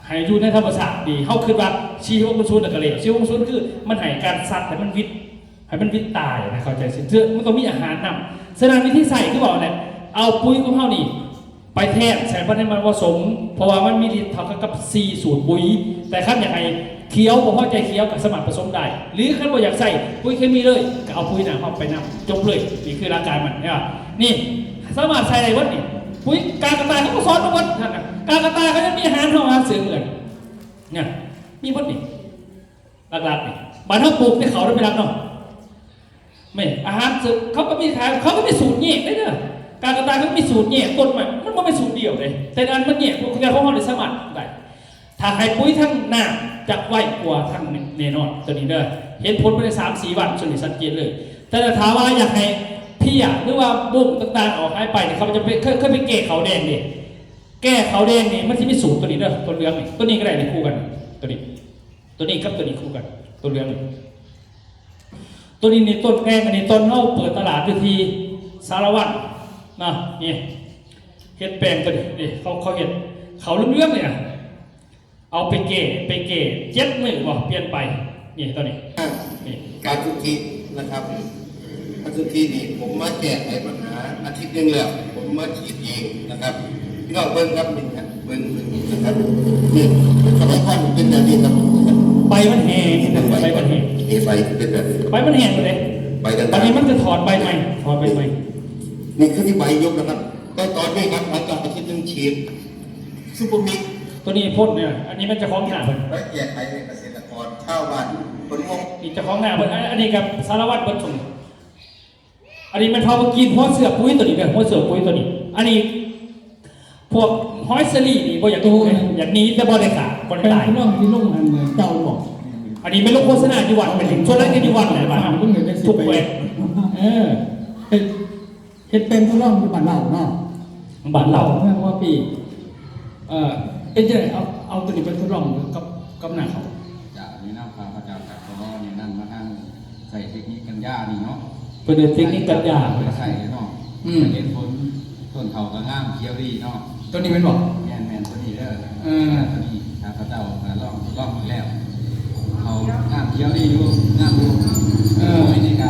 ໃຫ້ຢູ່ໃນທຳມະຊາດດີ ເຮົາຄິດວ່າສີ່ຫົກສູນ ແລ້ວກໍແລ້ວ ສີ່ຫົກສູນ ຄືມັນໃຫ້ການສັດໃຫ້ມັນວິດ ໃຫ້ມັນວິດຕາຍນະ ເຂົ້າໃຈຊິ ເທື່ອມັນຕ້ອງມີອາຫານນຳ. ສະນັ້ນ ວິທີໃຊ້ຄືເວົ້າແຫຼະ ເອົາປຸ໋ຍຂອງເຮົານີ້ໄປແທນໃສ່ ມັນໃຫ້ມັນເໝາະສົມ ເພາະວ່າມັນມີລິດເທົ່າກັບສີ່ສູດປຸ໋ຍ. ແຕ່ຄັນຢາກໃຫ້ຂຽວ ບໍ່ພໍໃຈຂຽວ ກໍສາມາດປະສົມໄດ້ ຫຼືຄັນບໍ່ຢາກໃຊ້ປຸ໋ຍເຄມີເລີຍ ກໍເອົາປຸ໋ຍນ້ຳເຮົາໄປນຳ ຈົບເລີຍ. ນີ້ຄືຫຼັກການມັນ ເຫັນບໍ່? ນີ້ ສາມາດໃຊ້ໄດ້ເບິດນີ້ ປຸ໋ຍກາກະຕ່າຍ ເຂົາກໍສອນມາເບິດຫັ້ນນະ. ກາກະຕ່າຍເຂົາຍັງມີອາຫານເຮົາ ອາຫານເສີມເຂົານະ ມີເບິດນີ້ ຫຼັກໆນີ້. ບາດເຮົາປູກໃນເຂົາໄດ້ໄປນຳເນາະ ແມ່ນອາຫານເສີມ ເຂົາກໍມີຂາຍ ເຂົາກໍມີສູດແຍກເດ້ເດີ. ກາກະຕ່າຍເຂົາມີສູດແຍກ ຕົ້ນໄມ້ມັນບໍ່ແມ່ນສູດດຽວເດ້ ແຕ່ອັນມັນແຍກ ພວກຂອງເຮົານີ້ສາມາດໄດ້. ຖ້າໃຫ້ປຸ໋ຍທາງນ້ຳຈະໄວກວ່າທາງ ແນ່ນອນ ຕົວນີ້ເດີ ເຫັນຜົນພາຍໃນສາມສີ່ວັນ ສ່ວນນີ້ຊັດເຈນເລີຍ. ແຕ່ຖ້າວ່າຢາກໃຫ້ເພຍ ຫຼືວ່າບົ້ງຕ່າງໆອອກຫາຍໄປນີ້ ເຂົາຈະໄປ ເຄີຍ ເຄີຍໄປແກ່ເຂົ້າແດງເດ້. ແກ່ເຂົ້າແດງນີ້ມັນຊິມີສູດຕົວນີ້ເດີ ຕົວເຫຼືອງນີ້ ຕົວນີ້ກໍໄດ້ນີ້ ຄູ່ກັນ ຕົວນີ້ ຕົວນີ້ກັບຕົວນີ້ຄູ່ກັນ ຕົວເຫຼືອງນີ້. ຕົວນີ້ນີ້ຕົ້ນແປງ ອັນນີ້ຕອນເຮົາເປີດຕະຫຼາດຢູ່ທີ່ສາລະວັນນະ ນີ້ ເຮັດແປງຕົວນີ້ ນີ້ ເຂົາ ເຂົາເຮັດເຂົ້າເຫຼືອງໆນີ້ນະ ເອົາໄປແກ່ ໄປແກ່ເຈັດມື້ບໍ່ ປ່ຽນໄປ ນີ້ ຕົວນີ້ ນີ້ ການສຸດທິນະຄັບ ການສຸດທິນີ້ ຜົມມາແກ້ໄຂບັນຫາອາທິດໜຶ່ງແລ້ວ ຜົມມາສີດເອງນະຄັບ. ພີ່ນ້ອງເບິ່ງຄັບ ນີ້ນະ ເບິ່ງ ເບິ່ງນະຄັບ ນີ້ ສະໄໝກ່ອນເປັນແບບນີ້ຄັບ ໃບມັນແຫ້ງ ໃບມັນແຫ້ງ ນີ້ ໃບເປັນແບບນີ້ ໃບມັນແຫ້ງເລີຍ ໃບ ບັດນີ້ມັນຈະຖອນໃບໃໝ່ ຖອນໃບໃໝ່. ນີ້ຄືທີ່ໃບຍຸບນະຄັບ ແຕ່ຕອນນີ້ຄັບ ຫຼັງຈາກອາທິດໜຶ່ງ ສີດຊຸບເປີມິກ ຕົວນີ້ພົ້ນເນາະ. ອັນນີ້ແມ່ນເຈົ້າຂອງໜ້າເພິ່ນ ໄປແກ້ໄຂໃຫ້ກະເສດຕະກອນຊາວບ້ານເພິ່ນງົງ ນີ້ເຈົ້າຂອງໜ້າເພິ່ນ ອັນ ອັນນີ້ກໍສາລະວັນເບິດຊຸມ. ອັນນີ້ແມ່ນເຂົາມາກິນຫົວເຊື້ອປຸ໋ຍຕົວນີ້ເດີ ຫົວເຊື້ອປຸ໋ຍຕົວນີ້. ອັນນີ້ພວກຫອຍສາລີນີ້ບໍ່ຢາກ ໂອ້ຍ ຢາກໜີ ແຕ່ບໍ່ໄດ້ຂ້າ ບໍ່ໄດ້ຕາຍ. ເປັນຜູ້ລອງທີ່ລົງອັນເຈົ້າບໍ? ອັນນີ້ແມ່ນລົງໂຄສະນາຢູ່ວັດ ເປັນສ່ວນຫຼາຍກໍຢູ່ວັດແຫຼະ ບ້ານເຮົາ ທຸກແຂວງ. ເອີ ເຮັດ ເຮັດແປງທົດລອງຢູ່ບ້ານເລົ່າເນາະ ບ້ານເລົ່າ ເມື່ອຫົວປີ. ເອີ ເປັນຈັ່ງໃດ ເອົາ ເອົາຕົວນີ້ໄປທົດລອງກັບ ກັບນາເຂົາ? ຈາກນີ້ນະ ຂ້າພະເຈົ້າກໍຂໍແນະນຳມາທາງໃຊ້ເຕັກນິກກັນຢານີ້ເນາະ ເພິ່ນເອີ້ນເຕັກນິກກັນຢາ ໃຊ້ເນາະ ອືມ ເຫັນຜົນ ຕົ້ນເຂົ້າກໍງາມຂຽວດີເນາະ. ຕົວນີ້ແມ່ນບໍ່? ແມ່ນໆ ຕົວນີ້ເດີ ເອີ ຕົວນີ້ຂ້າພະເຈົ້າກໍລອງ ລອງເບິ່ງແລ້ວ ເຂົ້າງາມຂຽວດີຢູ່ ງາມຢູ່ ເອີ ຫອຍນີ້ກໍ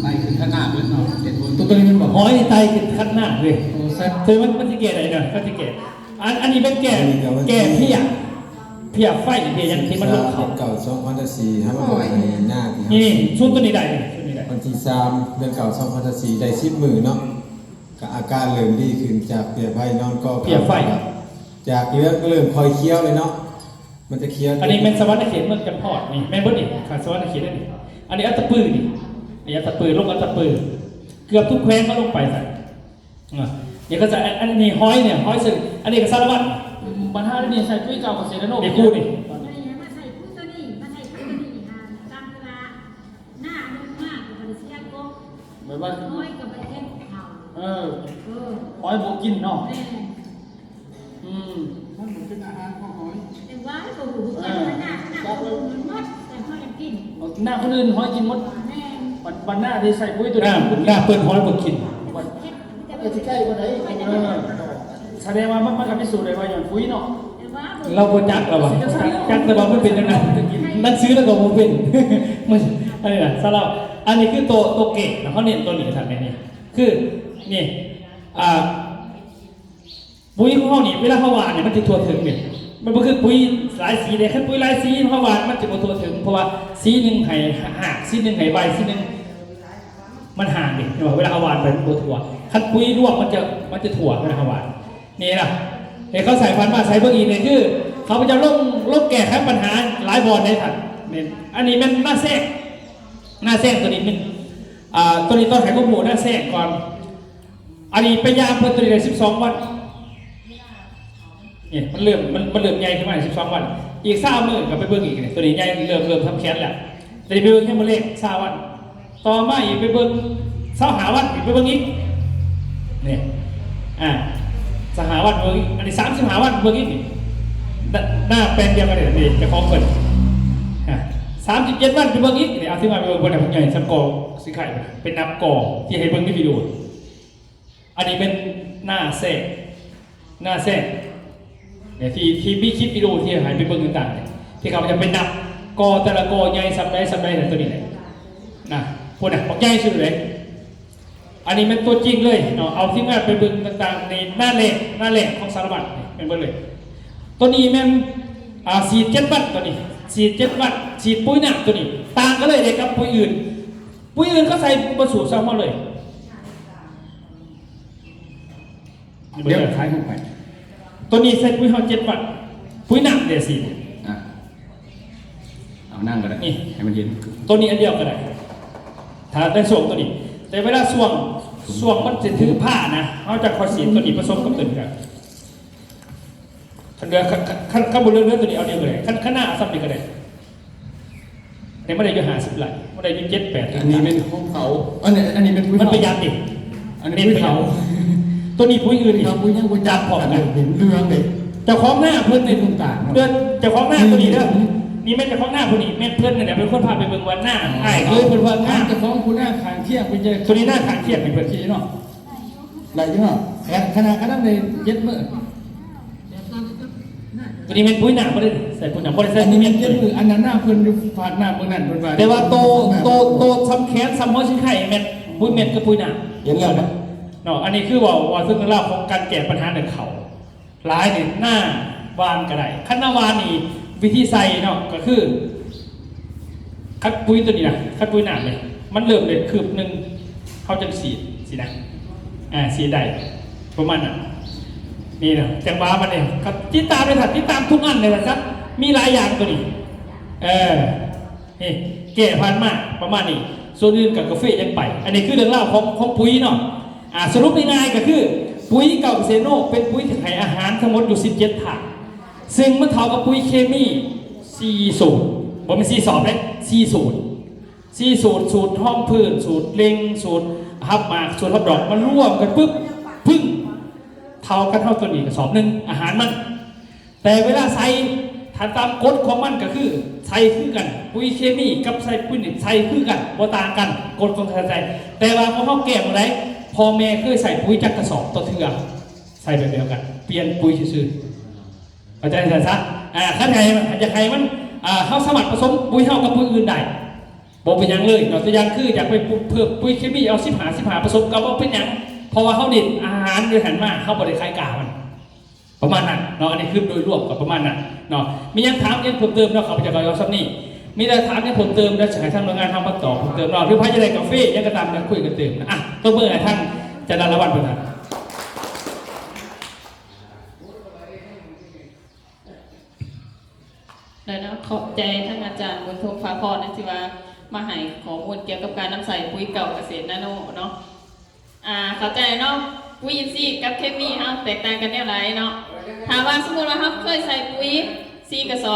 ໄຕ່ຂຶ້ນຄັນນາເບິດເນາະ ເຫັນຜົນ. ຕົວ ຕົວນີ້ແມ່ນບໍ່? ຫອຍໄຕ່ຂຶ້ນຄັນນາເລີຍ. ໂອ້ ແຊບ ເອີ ມັນ ມັນຊິແກ້ໄດ້ນະ ມັນຊິແກ້ ອັນ ອັນນີ້ແມ່ນແກ່ ແກ່ເພຍ ເພຍໄຟ ເພຍຫຍັງທີ່ມັນລົງເຂົ້າ. ເດືອນເກົ້າ ສອງພັນຊາວສີ່ ເຮົາມາເບິ່ງໃນໜ້າທີ່ ນີ້ ຊຸມຕົວນີ້ໄດ້ ນີ້ ຊຸມນີ້ໄດ້ ວັນທີສາມ ເດືອນເກົ້າ ສອງພັນຊາວສີ່ ໄດ້ສິບມື້ເນາະ. ອາການເລີ່ມດີຂຶ້ນຈາກເພຍໄຟນອນກໍ ເພຍໄຟ ຈາກເຫຼືອງກໍເລີ່ມຄ່ອຍຂຽວເລີຍເນາະ ມັນຈະຂຽວ. ອັນນີ້ແມ່ນສະຫວັນນະເຂດເມືອງຈຳພອດນີ້ ແມ່ນບໍ່ນີ້? ຂ້າງສະຫວັນນະເຂດນີ້ ອັນນີ້ອັດຕະປືນີ້ ນີ້ອັດຕະປື ລົງອັດຕະປື ເກືອບທຸກແຂວງເຂົາລົງໄປຊັ້ນ. ອ່າ ນີ້ກໍຈະ ອັນ ອັນນີ້ຫອຍນີ້ ຫອຍເຊິ່ງ ອັນນີ້ກໍສາລະວັນ ບັນຫານີ້ໃສ່ປຸ໋ຍເກົ່າກໍເສຍແລ້ວເນາະ ນີ້ຄູ່ນີ້ ມາໃສ່ປຸ໋ຍຕົວນີ້ ມາໃສ່ປຸ໋ຍຕົວນີ້ ອ່າ ຕາມເວລາ ໜ້າລົງມາກໍບໍ່ໄດ້ເສຍກົບ ແບບວ່າ ຫອຍກໍບໍ່ໄດ້ເຮັດເຂົ້າ ເອີ ເອີ ຫອຍບໍ່ກິນເນາະ ແມ່ນ ອືມ ມັນບໍ່ເປັນອາຫານຂອງຫອຍ ເອີ ໜ້າ ໜ້າຄົນອື່ນມັນໝົດ ແຕ່ຫອຍກິນ ໜ້າຄົນອື່ນຫອຍກິນໝົດ ແມ່ນ ບັດ ບັດໜ້າທີ່ໃສ່ປຸ໋ຍຕົວນີ້ ໜ້າເພິ່ນຫອຍບໍ່ກິນ ເຮັດ ມັນກໍຊິໃກ້ບໍ່ໄດ້ ເອີ ສະແດງວ່າມັນ ມັນກໍພິສູດໄດ້ວ່າຍ້ອນປຸ໋ຍເນາະ ລາວບໍ່ຈັກລາວວ່າ ຈັກ ຈັກແຕ່ວ່າມັນເປັນຈັ່ງນັ້ນ ໜັງສືລາວກໍບໍ່ເປັນ ມັນ ອັນນີ້ນະ ສຳລັບ ອັນນີ້ຄືໂຕ ໂຕແກ້ນະ ເຮົາເນັ້ນໂຕນີ້ ທ່ານແມ່ນນີ້ ຄື ນີ້ ອ່າ ປຸ໋ຍຂອງເຮົານີ້ ເວລາເຮົາຫວ່ານນີ້ ມັນຊິທົ່ວເຖິງເດ້ ມັນບໍ່ຄືປຸ໋ຍຫຼາຍສີເດ້ ຄັນປຸ໋ຍຫຼາຍສີເຮົາຫວ່ານ ມັນຈະບໍ່ທົ່ວເຖິງ ເພາະວ່າສີໜຶ່ງໃຫ້ຮາກ ສີໜຶ່ງໃຫ້ໃບ ສີໜຶ່ງ ມັນຫ່າງເດ້ ເຫັນບໍ່? ເວລາເຮົາຫວ່ານໄປມັນບໍ່ທົ່ວ ຄັນປຸ໋ຍລວມມັນຈະ ມັນຈະທົ່ວເວລາເຮົາຫວ່ານ ນີ້ນະ ເຫັນເຂົາໃສ່ພັນມາໃສ່ເບິ່ງອີກນີ້ ຄືເຂົາເຈົ້າລົງ ລົງແກ້ໄຂບັນຫາຫຼາຍບ່ອນເດ້ທ່ານ ນີ້ ອັນນີ້ແມ່ນນາແຊງ ນາແຊງຕົວນີ້ແມ່ນ ອ່າ ຕົວນີ້ຕ້ອງໃຫ້ຄວາມຮູ້ນາແຊງກ່ອນ ອັນນີ້ໄປຢາມເພິ່ນຕົວນີ້ໄດ້ສິບສອງວັນ ນີ້ມັນເລີ່ມ ມັນ ມັນເລີ່ມໃຫຍ່ຂຶ້ນມາສິບສອງວັນ ອີກຊາວມື້ກໍໄປເບິ່ງອີກ ຕົວນີ້ໃຫຍ່ ເລີ່ມ ເລີ່ມທຳແຂນແລ້ວ ຕົວນີ້ໄປເບິ່ງຍາມມື້ແລງຊາວວັນ ຕໍ່ມາອີກໄປເບິ່ງຊາວຫ້າວັນ ໄປເບິ່ງອີກ ນີ້ ອ່າ ຊາວຫ້າວັນເບິ່ງອີກ ອັນນີ້ສາມສິບຫ້າວັນເບິ່ງອີກ ນີ້ ໜ້າ ໜ້າແປງດຽວກັນເດ້ ນີ້ເຈົ້າຂອງເພິ່ນ ອ່າ ສາມສິບເຈັດວັນໄປເບິ່ງອີກ ນີ້ ເອົາທີ່ມາໄປເບິ່ງ ບໍ່ໄດ້ໃຫຍ່ສ່ຳກໍຊິໄຄ ໄປນັບກໍທີ່ໃຫ້ເບິ່ງໃນວິດີໂອ ອັນນີ້ແມ່ນໜ້າແຊງ ໜ້າແຊງ ທີ່ ທີ່ມີຄລິບວິດີໂອທີ່ໃຫ້ໄປເບິ່ງຕ່າງໆ ທີ່ເຂົາຈະໄປນັບກໍແຕ່ລະກໍໃຫຍ່ສ່ຳໃດສ່ຳໃດ ຕົວນີ້ແຫຼະ ນະ ພຸ້ນນະ ບັກໃຫຍ່ສຸດເລີຍ ອັນນີ້ແມ່ນຕົວຈິງເລີຍເນາະ ເອົາທີມງານໄປເບິ່ງຕ່າງໆ ໃນໜ້າແລກ ໜ້າແລກຂອງສາລະວັນ ແມ່ນເບິດເລີຍ ຕົວນີ້ແມ່ນ ອ່າ ສີດເຈັດວັນ ຕົວນີ້ ສີດເຈັດວັນ ສີດປຸ໋ຍນ້ຳ ຕົວນີ້ ຕ່າງກັນເລີຍເດ້ກັບປຸ໋ຍອື່ນ ປຸ໋ຍອື່ນເຂົາໃສ່ບໍ່ສູດໃສ່ເຮົາເລີຍ ດຽວຂາຍໃຫ້ໄປ ຕົວນີ້ໃສ່ປຸ໋ຍເຮົາເຈັດວັນ ປຸ໋ຍນ້ຳເດ້ສີດ ອ່ະ ເອົານັ່ງກໍໄດ້ ນີ້ ໃຫ້ມັນເຫັນ ຕົວນີ້ອັນດຽວກໍໄດ້ ຖ້າແຕ່ຊ່ວງຕົວນີ້ ແຕ່ເວລາຊ່ວງ ຊ່ວງມັນຊິຖືພານະ ເຮົາຈະຄ່ອຍສີດຕົວນີ້ປະສົມກັບຕົວນີ້ ຄັນເຫຼືອ ຄັນ ຄັນ ຄັນບໍ່ເຫຼືອ ເຫຼືອຕົວນີ້ເອົາດຽວກໍໄດ້ ຄັນ ຄັນໜ້າເອົາສ່ຳນີ້ກໍໄດ້ ແຕ່ມັນໄດ້ຢູ່ຫ້າສິບໄຮ່ ມັນໄດ້ຢູ່ເຈັດແປດ ອັນນີ້ແມ່ນຂອງເຂົາ ອັນນີ້ ອັນນີ້ແມ່ນ ມັນປະຢັດເດ້ ອັນນີ້ເປັນຂອງ ຕົວນີ້ປຸ໋ຍອື່ນນີ້ ເຂົາປຸ໋ຍຍັງບໍ່ຈັບ ຈັບພ້ອມກັນ ເຫຼືອງເດ້ ເຈົ້າຂອງນາເພິ່ນນີ້ ເຈົ້າຂອງນາຕົວນີ້ເດີ ອືມ ນີ້ແມ່ນເຈົ້າຂອງນາຜູ້ນີ້ ແມ່ນເພິ່ນນີ້ແຫຼະເປັນຄົນພາໄປເບິ່ງວ່ານາ ອືມ ອ້າຍເຄີຍເພິ່ນວ່າງາມ ເຈົ້າຂອງຜູ້ນາຂ້າງຄຽງເພິ່ນຈະ ຕົວນີ້ນາຂ້າງຄຽງໃຫ້ເພິ່ນ ເນາະ ໄດ້ຢູ່ເນາະ ຂະໜາດ ຂະໜາດນັ້ນໄດ້ເຈັດມື້ ຕົວນີ້ແມ່ນປຸ໋ຍນ້ຳບໍ່ໄດ້ໃສ່ປຸ໋ຍນ້ຳ ບໍ່ໄດ້ໃສ່ ອັນນີ້ແມ່ນເຈັດມື້ ອັນນັ້ນນາເພິ່ນຢູ່ຟາດນ້ຳມື້ນັ້ນເພິ່ນວ່າ ແຕ່ວ່າໂຕ ໂຕ ໂຕສ່ຳແຂນສ່ຳຫົວຊິງໄຄແມ່ນປຸ໋ຍ ແມ່ນກັບປຸ�ຍຍນ້ຳ ເຫັນແລ້ວນະ ເນາະ ອັນນີ້ຄືເວົ້າ ເວົ້າເຖິງເລື່ອງລາວຂອງການແກ້ບັນຫາເລື່ອງເຂົ້າ ຫຼາຍນີ້ ນາຫວ່ານກໍໄດ້ ຄັນນາຫວ່ານນີ້ ວິທີໃສ່ເນາະ ກໍຄື ຄັນປຸ໋ຍຕົວນີ້ນະ ຄັນປຸ໋ຍນ້ຳນີ້ ມັນເລີ່ມໄດ້ຄືບໜຶ່ງ ເຮົາຈັ່ງສີດຊີ້ນະ ອ່າ ສີດໄດ້ ປະມານນັ້ນ ນີ້ນະ ຈັງຫວະມັນນີ້ ກໍຕິດຕາມເລີຍ ຖ້າຕິດຕາມທຸກອັນເລີຍວ່າຊະ ມີຫຼາຍຢ່າງຕົວນີ້ ເອີ ນີ້ ແກ້ຜ່ານມາປະມານນີ້ ສ່ວນອື່ນກໍກາເຟຍັງໄປ ອັນນີ້ຄືເລື່ອງລາວຂອງ ຂອງປຸ໋ຍເນາະ ອ່າ ສະຫຼຸບງ່າຍໆກໍຄື ປຸ໋ຍເກົ້າເກສດໂນ ເປັນປຸ໋ຍທີ່ໃຫ້ອາຫານທັງໝົດຢູ່ສິບເຈັດທາດ ເຊິ່ງມັນເທົ່າກັບປຸ໋ຍເຄມີສີ່ສູດ ບໍ່ແມ່ນສີ່ສອບເດ້ ສີ່ສູດ ສີ່ສູດ ສູດຮອງພື້ນ ສູດເລັງ ສູດຮັບໝາກ ສູດຮັບດອກ ມາລວມກັນປຶບ ປຶ້ງ ເທົ່າກັນເທົ່າຕົວນີ້ກະສອບໜຶ່ງ ອາຫານມັນ ແຕ່ເວລາໃສ່ ຖ້າຕາມກົດຂອງມັນກໍຄືໃສ່ຄືກັນ ປຸ໋ຍເຄມີກັບໃສ່ປຸ໋ຍນີ້ໃສ່ຄືກັນ ບໍ່ຕ່າງກັນ ກົດຂອງການໃສ່ ແຕ່ວ່າຂອງເຮົາແກ້ໝ່ອງໃດ ພໍ່ແມ່ເຄີຍໃສ່ປຸ໋ຍຈັກກະສອບຕໍ່ເທື່ອ ໃສ່ແບບດຽວກັນ ປ່ຽນປຸ໋ຍຊື່ໆ ເຂົ້າໃຈຊັ້ນຊະ ອ່າ ຄັນໃຫ້ ຢາກໃຫ້ມັນ ອ່າ ເຮົາສາມາດປະສົມປຸ໋ຍເຮົາກັບປຸ໋ຍອື່ນໄດ້ ບໍ່ເປັນຫຍັງເລີຍເນາະ ຕົວຢ່າງຄືຢາກໄປປຸ ເພີ່ມປຸ໋ຍເຄມີ ເອົາສິບຫ້າ ສິບຫ້າ ປະສົມກັບ ບໍ່ເປັນຫຍັງ ເພາະວ່າເຮົາເນັ້ນອາຫານຢູ່ຫັ້ນມາ ເຮົາບໍ່ໄດ້ຂາຍກ້າມັນ ປະມານນັ້ນເນາະ ອັນນີ້ຄືໂດຍລວມກໍປະມານນັ້ນເນາະ ມີຫຍັງຖາມຫຍັງເພີ່ມເຕີມເນາະ ຂ້າພະເຈົ້າກໍເອົາສ່ຳນີ້ ມີແຕ່ຖາມຫຍັງເພີ່ມເຕີມ ແລ້ວຊິໃຫ້ທາງໜ່ວຍງານເຮົາມາຕອບເພີ່ມເຕີມເນາະ ຫຼືໃຜຢາກໄດ້ກາເຟຫຍັງກໍຕາມ ກໍຄຸຍກັນຕື່ມນະ ອ່ະ ຕົບມືໃຫ້ທາງຈານາລະວັນເພິ່ນນະ. ຂອບໃຈທັງອາຈານບຸນທົງ ຟ້າພອນ ທີ່ວ່າມາໃຫ້ຂໍ້ມູນກ່ຽວກັບການນຳໃຊ້ປຸ໋ຍເກົ່າກະເສດນາໂນເນາະ. ອ່າ ເຂົ້າໃຈເນາະ, ປຸ໋ຍອິນຊີກັບເຄມີເຮົາແຕກຕ່າງກັນແນວໃດເນາະ? ຖ້າວ່າສົມມຸດວ່າເຮົາເຄີຍໃສ່ປຸ໋ຍສີ່ກະສອບ